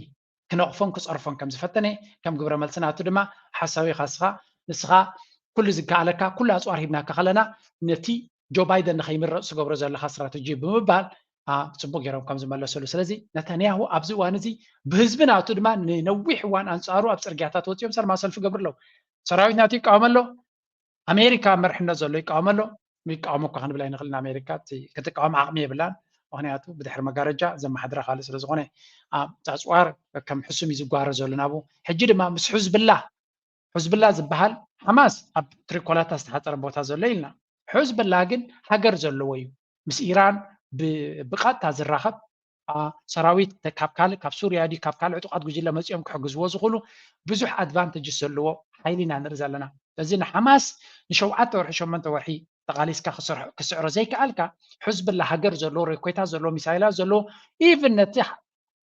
ክነቕፎን ክፀርፎን ከም ዝፈተነ፣ ከም ግብረ መልሲ ናቱ ድማ ሓሳዊ ካስኻ ንስኻ ኩሉ ዝከኣለካ ኩሉ ኣፅዋር ሂብናካ ከለና ነቲ ጆ ባይደን ንኸይምረፅ ትገብሮ ዘለኻ ስትራተጂ ብምባል አ፣ ፅቡቅ ገይሮም ከም ዝመለስሉ። ስለዚ ነታንያሁ ኣብዚ እዋን እዚ ብህዝቢ ናቱ ድማ ንነዊሕ እዋን ኣንፃሩ ኣብ ፅርግያታት ወፂኦም ሰላማዊ ሰልፊ ገብሩ ኣለዉ። ሰራዊት ናቱ ይቃወም ኣሎ፣ ኣሜሪካ መርሕነት ዘሎ ይቃወም ኣሎ። ይቃወም እኳ ክንብል ኣይንኽእልን። ኣሜሪካ እቲ ክትቃወም ዓቕሚ የብላን። ምኽንያቱ ብድሕሪ መጋረጃ ዘመሓድራ ካልእ ስለ ዝኾነ፣ አ፣ ኣፅዋር ከም ሕሱም እዩ ዝጓረ ዘሎ ናብኡ። ሕጂ ድማ ምስ ሕዝብላ፣ ሕዝብላ ዝበሃል ሓማስ ኣብ ትሪኮላታ ዝተሓፀረ ቦታ ዘሎ ኢልና፣ ሕዝብላ ግን ሃገር ዘለዎ እዩ። ምስ ኢራን ብ- ብቐጥታ ዝራኸብ፣ አ፣ ሰራዊት ካብ ካልእ ካብ ሱርያ ድዩ ካብ ካልእ ዕጡቓት ጉጅለ መፂኦም ክሕግዝዎ ዝኽእሉ ብዙሕ ኣድቫንተጅስ ዘለዎ ሓይሊ ኢና ንርኢ ዘለና። ስለዚ ንሓማስ ንሸውዓተ ወርሒ ሸሞንተ ወርሒ ተቓሊስካ ክስርሖ- ክስዕሮ ዘይከኣልካ፣ ሕዝብላ ሃገር ዘለዎ፣ ሮኬታት ዘለዎ፣ ሚሳይላት ዘለዎ፣ ኢቭን ነቲ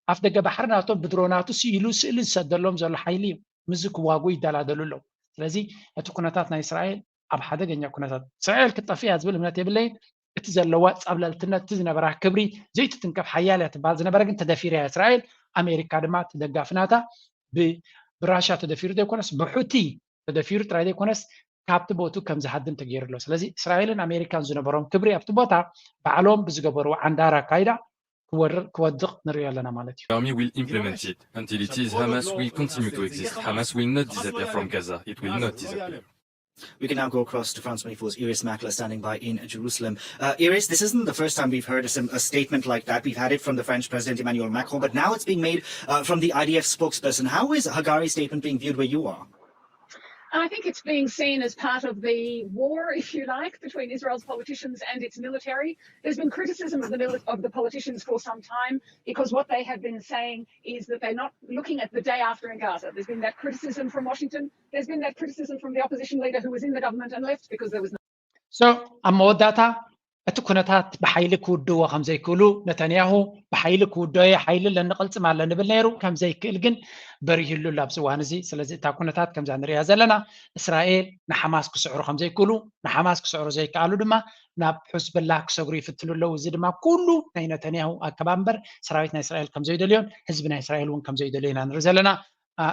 ኣፍ ደገ ባሕሪ ናቶም ብድሮናቱ ስኢሉ ስእሊ ዝሰደሎም ዘሎ ሓይሊ እዩ። ምስዚ ክዋጉ ይደላደሉ ኣለዉ። ስለዚ እቲ ኩነታት ናይ እስራኤል ኣብ ሓደገኛ ኩነታት፣ እስራኤል ክትጠፍእ እያ ዝብል እምነት የብለይን። እቲ ዘለዋ ጸብለልትነት፣ እቲ ዝነበራ ክብሪ፣ ዘይትትንከፍ ሓያል እያ ትበሃል ዝነበረ ግን ተደፊራ እያ እስራኤል። ኣሜሪካ ድማ እቲ ደጋፊ ናታ ብ- ብራሻ ተደፊሩ ዘይኮነስ ብሑቲ ተደፊሩ ጥራይ ዘይኮነስ ካብቲ ቦቱ ከም ዝሃድም ተገይሩ ኣሎ። ስለዚ እስራኤልን ኣሜሪካን ዝነበሮም ክብሪ ኣብቲ ቦታ ባዕሎም ብዝገበርዎ ዓንዳር ኣካይዳ ክወርር ክወድቕ ንሪኦ ኣለና ማለት እዩ። Army will implement it until it is. Hamas will continue to exist. Hamas will not disappear from Gaza. It will not disappear. We can now go across to France twenty-four's Iris Makler standing by in Jerusalem. Uh, Iris, this isn't the first time we've heard a, sim- a statement like that. We've had it from the French President Emmanuel Macron, but now it's being made uh, from the I D F spokesperson. How is Hagari's statement being viewed where you are? And I think it's being seen as part of the war, if you like, between Israel's politicians and its military. There's been criticism of the, mili- of the politicians for some time because what they have been saying is that they're not looking at the day after in Gaza. There's been that criticism from Washington. There's been that criticism from the opposition leader who was in the government and left because there was no So ኣብ መወዳእታ እቲ ኩነታት ብሓይሊ ክውድዎ ከም ዘይክእሉ፣ ነታንያሁ ብሓይሊ ክውድኦ እየ፣ ሓይሊ ኣለኒ ቅልፅም ኣለኒ ብል ነይሩ፣ ከም ዘይክእል ግን በሪህሉ ኣሎ ኣብዚ እዋን እዚ። ስለዚ እታ ኩነታት ከምዛ ንሪኣ ዘለና እስራኤል ንሓማስ ክስዕሩ ከም ዘይክእሉ፣ ንሓማስ ክስዕሩ ዘይከኣሉ ድማ ናብ ሕዝብላ ክሰግሩ ይፍትኑ ኣለዉ። እዚ ድማ ኩሉ ናይ ነታንያሁ ኣከባ እምበር ሰራዊት ናይ እስራኤል ከም ዘይደልዮን ህዝቢ ናይ እስራኤል እውን ከም ዘይደልዮ ኢና ንርኢ ዘለና።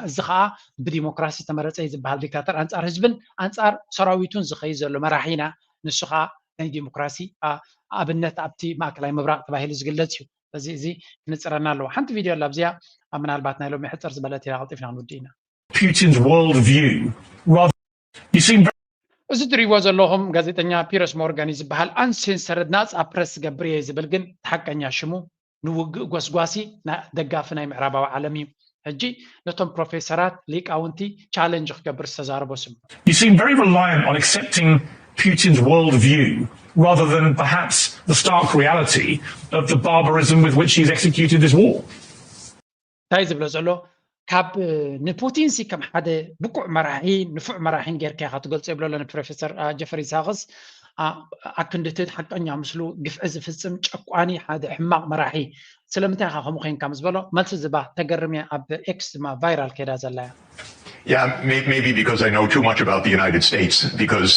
እዚ ከዓ ብዲሞክራሲ ዝተመረፀ እዩ ዝበሃል ዲክታተር ኣንፃር ህዝብን ኣንፃር ሰራዊቱን ዝኸይድ ዘሎ መራሒ ኢና። ንሱ ከዓ ናይ ዲሞክራሲ ኣብነት ኣብቲ ማእከላይ ምብራቅ ተባሂሉ ዝግለፅ እዩ። እዚ እዚ ክንፅረና ኣለዎ። ሓንቲ ቪድዮ ኣላ ኣብዚኣ፣ ኣብ ምናልባት ናይ ሎሚ ሕፅር ዝበለት ኢና፣ ቀልጢፍና ክንውድእ ኢና። Putin's worldview. Rather, you seem very እዚ ትሪእዎ ዘለኹም ጋዜጠኛ ፒረስ ሞርጋን እዩ ዝበሃል። ኣንሴንሰርድ ናፃ ፕረስ ዝገብር እየ ዝብል ግን ሓቀኛ ሽሙ ንውግእ ጎስጓሲ ደጋፊ ናይ ምዕራባዊ ዓለም እዩ። ሕጂ ነቶም ፕሮፌሰራት ሊቃውንቲ ቻለንጅ ክገብር ዝተዛረቦ ስሙ። You seem very reliant on accepting Putin's worldview rather than perhaps the stark reality of the barbarism with which he's executed this war. እንታይ ዝብሎ ዘሎ ካብ ንፑቲን ሲ ከም ሓደ ብቁዕ መራሒ ንፉዕ መራሒን ጌርካ ኢኻ ትገልጾ ይብሎ ኣሎ ንፕሮፌሰር ጀፈሪ ሳክስ። ኣክንድቲ ሓቀኛ ምስሉ ግፍዒ ዝፍጽም ጨቋኒ ሓደ ሕማቕ መራሒ ስለምንታይ ኢኻ ከምኡ ኮይንካ ምስ በሎ መልሲ ዝባ ተገርም እየ ኣብ ኤክስ ድማ ቫይራል ከይዳ ዘላ እያ። Yeah, may- maybe because I know too much about the United States, because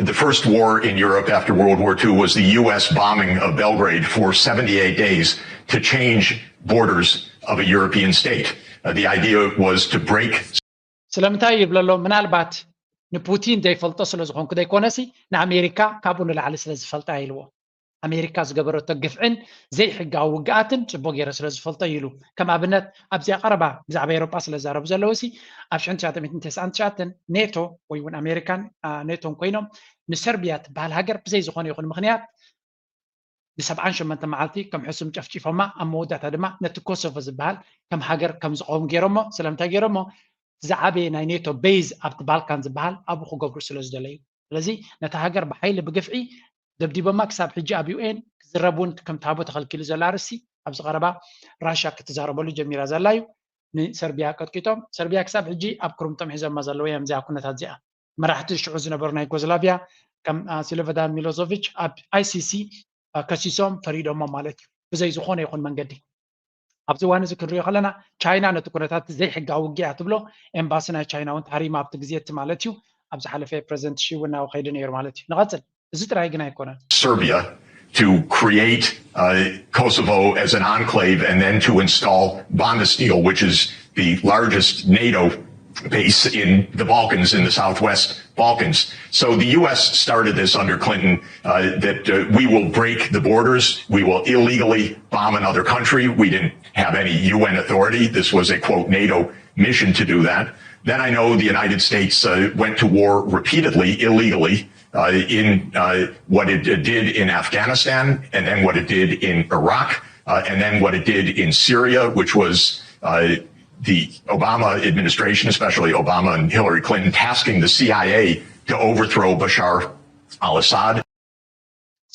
the first war in Europe after World War Two was the U S bombing of Belgrade for seventy-eight days to change borders of a European state. Uh, the idea was to break ስለምንታይ ይብለሎ ምናልባት ንፑቲን ዘይፈልጦ ስለ ዝኾንኩ ዘይኮነሲ ንኣሜሪካ ካብኡ ንላዕሊ ስለ ዝፈልጣ ኢልዎ። ኣሜሪካ ዝገበረቶ ግፍዕን ዘይሕጋዊ ውግኣትን ጽቡቅ ገይረ ስለ ዝፈልጦ ኢሉ። ከም ኣብነት ኣብዚኣ ቀረባ ብዛዕባ ኤሮጳ ስለ ዝዛረቡ ዘለዉ ሲ ኣብ ሽሕን ትሽዓተ ሚእትን ተስዓን ትሽዓተን ኔቶ ወይ እውን ኣሜሪካን ኔቶን ኮይኖም ንሰርቢያ ትበሃል ሃገር ብዘይ ዝኾነ ይኹን ምኽንያት ብሰብዓን ሸሞንተ መዓልቲ ከም ሕሱም ጨፍጪፎማ ኣብ መወዳእታ ድማ ነቲ ኮሶቮ ዝበሃል ከም ሃገር ከም ዝቐውም ገይሮሞ። ስለምንታይ ገይሮሞ? ዝዓበየ ናይ ኔቶ ቤዝ ኣብቲ ባልካን ዝበሃል ኣብኡ ክገብሩ ስለ ዝደለዩ። ስለዚ ነታ ሃገር ብሓይሊ ብግፍዒ ደብዲቦማ። ክሳብ ሕጂ ኣብ ዩኤን ክዝረብ እውን ከም ታቦ ተኸልኪሉ ዘሎ ኣርእስቲ ኣብዚ ቀረባ ራሻ ክትዛረበሉ ጀሚራ ዘላ እዩ። ንሰርቢያ ቀጥቂጦም ሰርቢያ ክሳብ ሕጂ ኣብ ክርምቶም ሒዞማ ዘለዉ እዮም። እዚኣ ኩነታት እዚኣ መራሕቲ ሽዑ ዝነበሩ ናይ ዩጎዝላቪያ ከም ስሎቨዳን ሚሎዞቪች ኣብ ኣይሲሲ ከሲሶም ፈሪዶሞ ማለት እዩ። ብዘይ ዝኾነ ይኹን መንገዲ ኣብዚ እዋን እዚ ክንሪኦ ከለና ቻይና ነቲ ኩነታት ዘይሕጋዊ ውግእ እያ ትብሎ። ኤምባሲ ናይ ቻይና እውን ተሃሪማ ኣብቲ ግዜ እቲ ማለት እዩ። ኣብ ዝሓለፈ ፕረዚደንት ሺ እውን ናብኡ ከይዱ ነይሩ ማለት እዩ። ንቐጽል። እዚ ጥራይ ግን ኣይኮነን። Serbia to create uh, Kosovo as an enclave and then to install Bondesteel, which is the largest NATO base in the Balkans, in the southwest Balkans. So the U S started this under Clinton uh, that uh, we will break the borders, we will illegally bomb another country. We didn't have any U N authority. This was a quote NATO mission to do that. Then I know the United States uh, went to war repeatedly, illegally, uh, in uh, what it did in Afghanistan, and then what it did in Iraq, uh, and then what it did in Syria, which was uh, the Obama administration, especially Obama and Hillary Clinton, tasking the C I A to overthrow Bashar al Assad.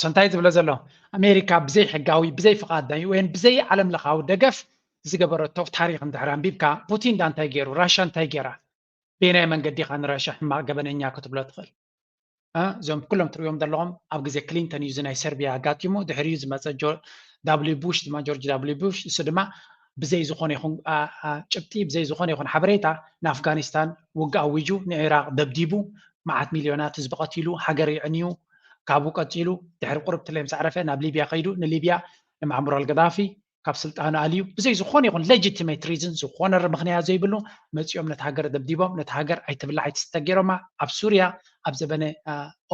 እንታይ ዝብሎ ዘሎ ኣሜሪካ ብዘይ ሕጋዊ ብዘይ ፍቓድ ናይ ዩኤን ብዘይ ዓለም ለኻዊ ደገፍ ዝገበረቶ ታሪክ እንድሕር ኣንቢብካ ፑቲን ዳ እንታይ ገይሩ ራሻ እንታይ ገይራ በየናይ መንገዲ ኢኻ ንራሻ ሕማቕ ገበነኛ ክትብሎ ትኽእል እዞም ኩሎም ትሪእዮም ዘለኹም ኣብ ግዜ ክሊንተን እዩ ናይ ሰርቢያ ኣጋጢሙ ድሕሪኡ ዝመፀ ዳብሊ ቡሽ ድማ ጆርጅ ዳብሊ ቡሽ እሱ ድማ ብዘይ ዝኾነ ይኹን ጭብጢ ብዘይ ዝኾነ ይኹን ሓበሬታ ንኣፍጋኒስታን ውግእ ኣዊጁ ንዒራቅ ደብዲቡ መዓት ሚልዮናት ህዝቢ ቀቲሉ ሃገር ይዕንዩ ካብኡ ቀፂሉ ድሕሪ ቁርብ ትለይ ምስ ዓረፈ ናብ ሊብያ ከይዱ ንሊብያ ንማዕሙር ኣልገዳፊ ካብ ስልጣኑ ኣልዩ ብዘይ ዝኾነ ይኹን legitimate reason ዝኾነ ምኽንያት ዘይብሉ መፂኦም ነቲ ሃገር ደብዲቦም ነቲ ሃገር ኣይትብላዕ ኣይትስተ ገይሮማ ኣብ ሱርያ ኣብ ዘበነ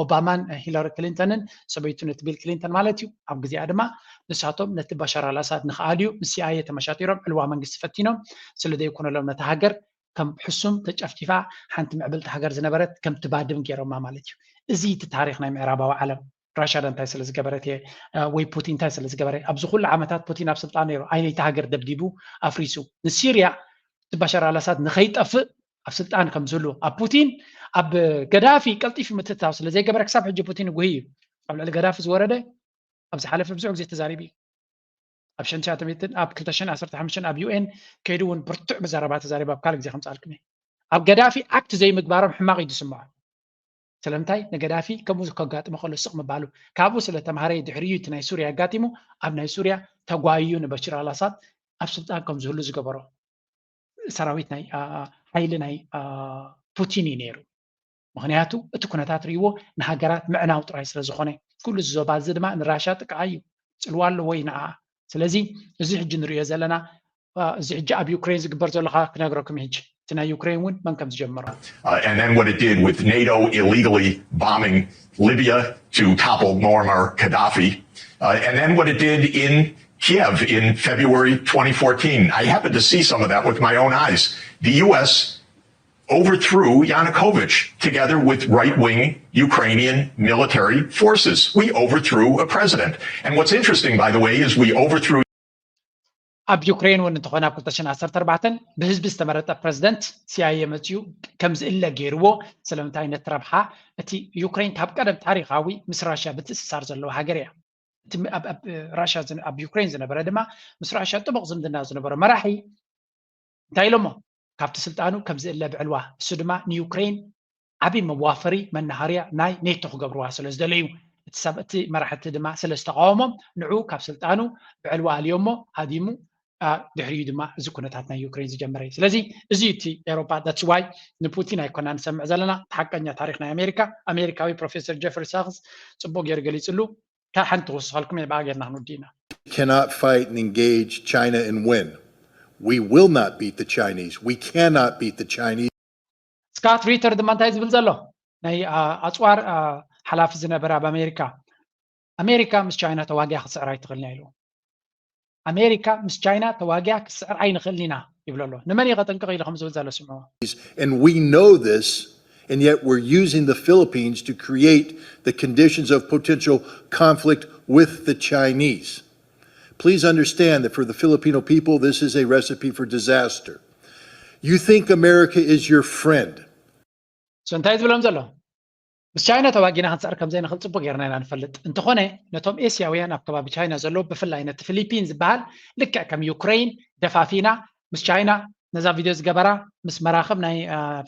ኦባማን ሂላሪ ክሊንተንን ሰበይቱ ነቲ ቢል ክሊንተን ማለት እዩ ኣብ ግዜኣ ድማ ንሳቶም ነቲ ባሻር ኣልኣሳድ ንክኣልዩ ምስ ሲኣየ ተመሻጢሮም ዕልዋ መንግስቲ ፈቲኖም ስለ ዘይኮነሎም ነቲ ሃገር ከም ሕሱም ተጨፍቲፋ ሓንቲ ምዕብልቲ ሃገር ዝነበረት ከም ትባድም ገይሮማ ማለት እዩ። እዚ እቲ ታሪክ ናይ ምዕራባዊ ዓለም ራሻ ዳ እንታይ ስለ ዝገበረት እየ ወይ ፑቲን እንታይ ስለ ዝገበረ ኣብዚ ኩሉ ዓመታት ፑቲን ኣብ ስልጣን ነይሩ ኣይነይቲ ሃገር ደብዲቡ ኣፍሪሱ ንሲርያ እቲ ባሻር ኣልኣሳድ ንኸይጠፍእ ኣብ ስልጣን ከም ዝህሉ ኣብ ፑቲን ኣብ ገዳፊ ቀልጢፉ ምትታው ስለ ዘይገበረ ክሳብ ሕጂ ፑቲን ጉሂ እዩ ኣብ ልዕሊ ገዳፊ ዝወረደ ኣብ ዝሓለፈ ብዙሕ ግዜ ተዛሪቡ እዩ ኣብ ሸንሻተ ሚእትን ኣብ ክልተ ሽሕን ዓሰርተ ሓሙሽተን ኣብ ዩኤን ከይዱ እውን ብርቱዕ ብዘረባ ተዛሪቡ ኣብ ካልእ ግዜ ከምፃልኩም እየ ኣብ ገዳፊ ኣክት ዘይምግባሮም ሕማቕ እዩ ዝስምዖ ስለምንታይ ንገዳፊ ከምኡ ከጋጥሞ ከሎ ስቕ ምባሉ ካብኡ ስለ ተምሃረ ድሕሪኡ እቲ ናይ ሱርያ ኣጋጢሙ ኣብ ናይ ሱርያ ተጓይዩ ንበሽር ኣልኣሳድ ኣብ ስልጣን ከም ዝህሉ ዝገበሮ ሰራዊት ናይ ሓይሊ ናይ ፑቲን እዩ ነይሩ ምክንያቱ እቲ ኩነታት ርእይዎ ንሃገራት ምዕናው ጥራይ ስለ ዝኾነ ኩሉ እዚ ዞባ እዚ ድማ ንራሻ ጥቃዓ እዩ ፅልዋ ኣለዎ እዩ ንዓ ስለዚ እዚ ሕጂ ንሪኦ ዘለና እዚ ሕጂ ኣብ ዩክሬን ዝግበር ዘሎ ከዓ ክነግረኩም ሕጂ እቲ ናይ ዩክሬን እውን መን ከም ዝጀመሮ Uh, and then what it did with NATO illegally bombing Libya to topple Muammar Gaddafi. Uh, and then what it did in Kiev in February twenty fourteen. I happened to see some of that with my own eyes. The U S overthrew Yanukovych together with right wing Ukrainian military forces. We overthrew a president. And what's interesting, by the way, is we overthrew. ኣብ ዩክሬን እውን እንተኾነ ኣብ ክልተ ሽሕን ዓሰርተ ኣርባዕተን ብህዝቢ ዝተመረጠ ፕረዚደንት ሲኣይኤ መፅኡ ከም ዝእለ ገይርዎ ስለምንታይ ነቲ ረብሓ እቲ ዩክሬን ካብ ቀደም ታሪካዊ ምስ ራሽያ ብትእስሳር ዘለዎ ሃገር እያ እቲ ኣብ ራሽያ ኣብ ዩክሬን ዝነበረ ድማ ምስ ራሽያ ጥቡቕ ዝምድና ዝነበሮ መራሒ እንታይ ኢሎሞ ካብቲ ስልጣኑ ከም ዝእለ ብዕልዋ እሱ ድማ ንዩክሬን ዓብይ መዋፈሪ መናሃርያ ናይ ኔቶ ክገብርዋ ስለ ዝደለዩ እቲ ሰብ እቲ መራሕቲ ድማ ስለ ዝተቃወሞም ንዑ ካብ ስልጣኑ ብዕልዋ ኣልዮሞ ሃዲሙ ድሕሪኡ ድማ እዚ ኩነታት ናይ ዩክሬን ዝጀመረ እዩ ስለዚ እዚ እቲ ኤሮፓ that's why ንፑቲን ኣይኮና ንሰምዕ ዘለና እቲ ሓቀኛ ታሪክ ናይ ኣሜሪካ ኣሜሪካዊ ፕሮፌሰር ጀፍሪ ሳክስ ፅቡቅ ገይሩ ገሊፅሉ ካብ ሓንቲ ክወስኸልኩም እየ ብኣ ጌርና ክንውዲ ኢና cannot fight and engage China and win. We will not beat the Chinese. We cannot beat the Chinese. ስካት ሪተር ድማ እንታይ ዝብል ዘሎ ናይ ኣፅዋር ሓላፊ ዝነበረ ኣብ ኣሜሪካ፣ ኣሜሪካ ምስ ቻይና ተዋጊያ ክትስዕር ኣይትኽእልን እያ ኢሉ። ኣሜሪካ ምስ ቻይና ተዋጊያ ክትስዕር ኣይንኽእልን ኢና ይብሎ ኣሎ። ንመን እዩ ከጠንቅቕ ኢሉ ከም ዝብል ዘሎ ስምዕዎ። And we know this, and yet we're using the Philippines to create the conditions of potential conflict with the Chinese. Please understand that for the Filipino people, this is a recipe for disaster. You think America is your friend. So እንታይ ዝብሎም ዘሎ? ምስ ቻይና ተዋጊና ክንስዕር ከም ዘይንኽእል ጽቡቕ ጌርና ኢና ንፈልጥ። እንተኾነ ነቶም ኤስያውያን ኣብ ከባቢ ቻይና ዘለዉ፣ ብፍላይ ነቲ ፊሊፒን ዝበሃል፣ ልክዕ ከም ዩክረይን ደፋፊና ምስ ቻይና፣ ነዛ ቪድዮ ዝገበራ፣ ምስ መራኽብ ናይ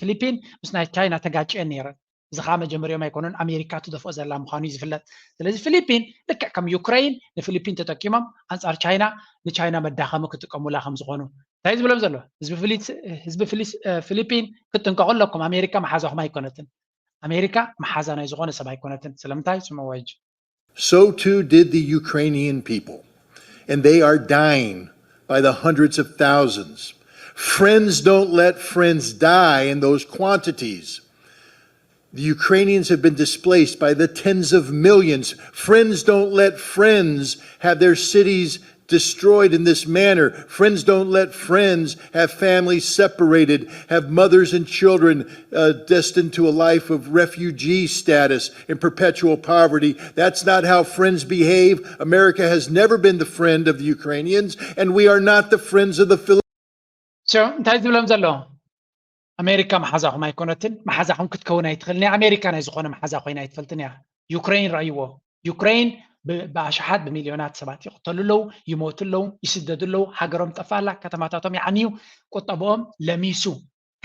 ፊሊፒን ምስ ናይ ቻይና ተጋጭየን ነይረን። እዚ ከዓ መጀመሪኦም ኣይኮኑን፣ ኣሜሪካ ትደፍኦ ዘላ ምዃኑ እዩ ዝፍለጥ። ስለዚ ፊሊፒን ልክዕ ከም ዩክረይን ንፊሊፒን ተጠቂሞም ኣንጻር ቻይና፣ ንቻይና መዳኸሚ ክጥቀሙላ ከም ዝኾኑ እንታይ ዝብሎም ዘሎ? ህዝቢ ፊሊፒን ክትጥንቀቑ ኣለኩም። ኣሜሪካ መሓዛኹም ኣይኮነትን። ኣሜሪካ መሓዛ ናይ ዝኾነ ሰብ ኣይኮነትን። ስለምንታይ? ስምዕዎ ሕጂ። So too did the Ukrainian people, and they are dying by the hundreds of thousands. Friends don't let friends die in those quantities. The Ukrainians have been displaced by the tens of millions. Friends don't let friends have their cities destroyed in this manner. Friends don't let friends have families separated, have mothers and children uh, destined to a life of refugee status in perpetual poverty. That's not how friends behave. America has never been the friend of the Ukrainians, and we are not the friends of the Philippines. So እንታይ ዝብሎም ዘሎ? ኣሜሪካ መሓዛኹም ኣይኮነትን፣ መሓዛኹም ክትከውን ኣይትኽእልን እያ። ኣሜሪካ ናይ ዝኾነ መሓዛ ኮይና ኣይትፈልጥን እያ። ዩክረይን ረኣይዎ። ዩክረይን ብኣሽሓት ብሚልዮናት ሰባት ይቕተሉ ኣለዉ፣ ይሞቱ ኣለዉ፣ ይስደዱ ኣለዉ፣ ሃገሮም ጠፋላ፣ ከተማታቶም ይዓንዩ፣ ቁጠብኦም ለሚሱ።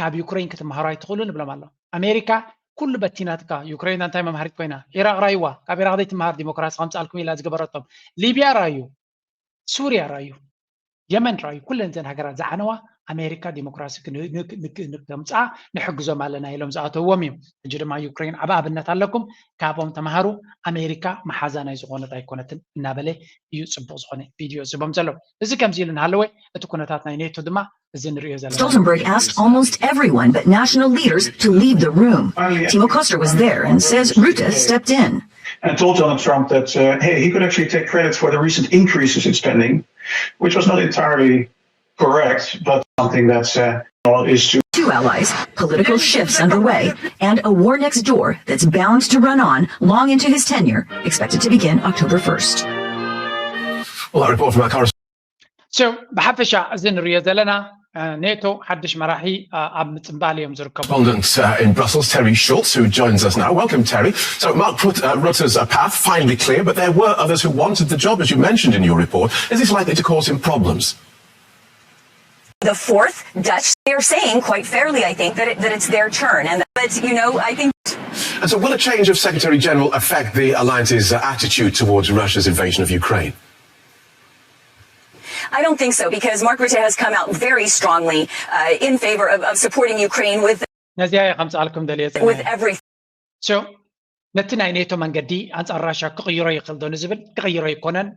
ካብ ዩክረይን ክትመሃሩ ኣይትኽእሉ ንብሎም ኣሎ። ኣሜሪካ ኩሉ በቲናትካ፣ ዩክረይን እንታይ መምሃሪት ኮይና? ኢራቕ ረኣይዋ፣ ካብ ኢራቕ ዘይትመሃር ዲሞክራሲ ከምፅኣልኩም ኢላ ዝገበረቶም። ሊብያ ረኣዩ፣ ሱርያ ረኣዩ፣ የመን ረኣዩ፣ ኩለን እዘን ሃገራት ዝዓነዋ ኣሜሪካ ዲሞክራሲ ክተምፅኣ ንሕግዞም ኣለና ኢሎም ዝኣተውዎም እዮም። ሕጂ ድማ ዩክሬን ዓብ ኣብነት ኣለኩም፣ ካብኦም ተምሃሩ፣ ኣሜሪካ መሓዛ ናይ ዝኾነት ኣይኮነትን እናበለ እዩ ፅቡቕ ዝኾነ ቪድዮ ዝህቦም ዘሎ። እዚ ከምዚ ኢሉ እናሃለወ እቲ ኩነታት ናይ ኔቶ ድማ እዚ ንሪኦ ዘለና። Stoltenberg asked almost everyone but national leaders to leave the room. Timo Koster was there and says Rutte stepped in. And told Donald Trump that uh, hey, he could actually take credit for the recent increases in spending, which was not entirely correct, but something that uh, is to Two allies, political shifts underway, and a war next door that's bound to run on long into his tenure, expected to begin October first. Well, that report from our correspondent. So ብሓፈሻ እዚ ንሪኦ ዘለና ኔቶ ሓድሽ መራሒ ኣብ ምፅንባል እዮም ዝርከቡ። Correspondent uh, in Brussels, Terry Schultz, who joins us now. Welcome, Terry. So, Mark Rutte, uh, Rutte's uh, path finally clear, but there were others who wanted the job, as you mentioned in your report. Is this likely to cause him problems? The fourth Dutch, they're saying quite fairly, I think, that, it, that it's their turn. And but you know, I think. And so, will a change of Secretary General affect the alliance's uh, attitude towards Russia's invasion of Ukraine? I don't think so, because Mark Rutte has come out very strongly uh, in favor of, of supporting Ukraine with ነዚኣ እየ ከምፅኣልኩም ደልየ with everything. So ነቲ ናይ ኔቶ መንገዲ ኣንፃር ራሻ ክቕይሮ ይኽእል ዶ ንዝብል ክቕይሮ ኣይኮነን።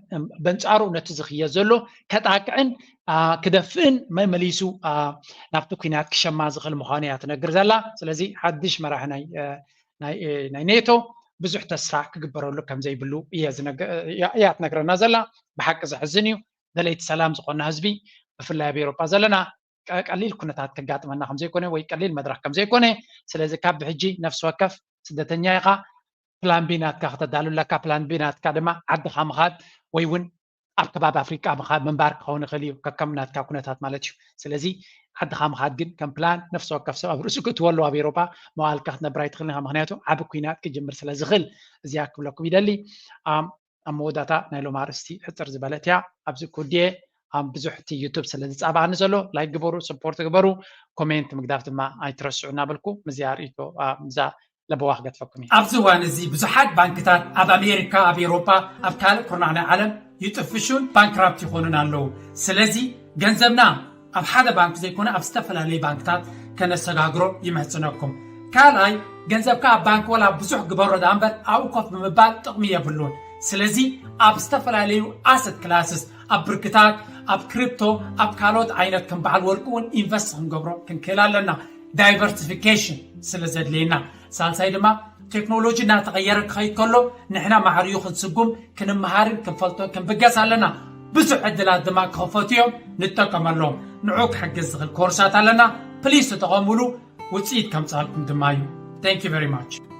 በንፃሩ ነቲ ዝኽየድ ዘሎ ከጣቅዕን ክደፍእን መመሊሱ ናብቲ ኩናት ክሸማ ዝኽእል ምዃኑ እያ ትነግር ዘላ። ስለዚ ሓድሽ መራሒ ናይ ኔቶ ብዙሕ ተስፋ ክግበረሉ ከም ዘይብሉ እያ ትነግረና ዘላ። ብሓቂ ዘሕዝን እዩ። ደለይቲ ሰላም ዝኾንና ህዝቢ ብፍላይ ኣብ ኤውሮጳ ዘለና ቀሊል ኩነታት ከጋጥመና ከም ዘይኮነ ወይ ቀሊል መድረኽ ከም ዘይኮነ፣ ስለዚ ካብ ብሕጂ ነፍሲ ወከፍ ስደተኛ ኢኻ፣ ፕላን ቢ ናትካ ከተዳሉ ኣለካ። ፕላን ቢ ናትካ ድማ ዓድኻ ምኻድ ወይ እውን ኣብ ከባቢ ኣፍሪቃ ምኻድ ምንባር ክኸውን ይኽእል እዩ፣ ከከም ናትካ ኩነታት ማለት እዩ። ስለዚ ዓድኻ ምኻድ ግን ከም ፕላን ነፍሲ ወከፍ ሰብ ኣብ ርእሱ ክትወሉ ኣብ ኤውሮጳ መዋልካ ክትነብር ኣይትኽእልን ኢኻ፣ ምክንያቱ ዓቢ ኩናት ክጅምር ስለ ዝኽእል። እዚኣ ክብለኩም ይደሊ። ኣብ መወዳእታ ናይ ሎም ኣርእስቲ ሕፅር ዝበለት እያ። ኣብዚ ክውድየ ኣብ ብዙሕ እቲ ዩቱብ ስለ ዝፃበኣኒ ዘሎ ላይክ ግበሩ፣ ሰፖርት ግበሩ፣ ኮሜንት ምግዳፍ ድማ ኣይትረስዑ እናበልኩ ምስዚኣ ርእይቶ ምስዛ ለበዋ ክገድፈኩም እየ። ኣብዚ እዋን እዚ ብዙሓት ባንክታት ኣብ ኣሜሪካ፣ ኣብ ኤውሮጳ፣ ኣብ ካልእ ኩርናዕ ናይ ዓለም ይጥፍሹን ባንክራፕት ይኾኑን ኣለዉ። ስለዚ ገንዘብና ኣብ ሓደ ባንክ ዘይኮነ ኣብ ዝተፈላለዩ ባንክታት ከነሰጋግሮ ይምሕጽነኩም። ካልኣይ ገንዘብካ ኣብ ባንክ ወላ ብዙሕ ግበሮ ደኣ እምበር ኣብኡ ኮፍ ብምባል ጥቕሚ የብሉን። ስለዚ ኣብ ዝተፈላለዩ ኣሰት ክላስስ ኣብ ብርክታት ኣብ ክሪፕቶ ኣብ ካልኦት ዓይነት ከም በዓል ወርቂ እውን ኢንቨስት ክንገብሮ ክንክእል ኣለና። ዳይቨርሲፊኬሽን ስለ ዘድልየና ሳልሳይ ድማ ቴክኖሎጂ እናተቐየረ ክኸይድ ከሎ ንሕና ማዕርዩ ክንስጉም ክንመሃርን ክንፈልጦ ክንብገስ ኣለና። ብዙሕ ዕድላት ድማ ክኸፈቱ እዮም፣ ንጠቀመሎም። ንዑ ክሕግዝ ዝኽእል ኮርሳት ኣለና። ፕሊስ ተጠቐሙሉ፣ ውፅኢት ከምፃልኩም ድማ እዩ። Thank you very much።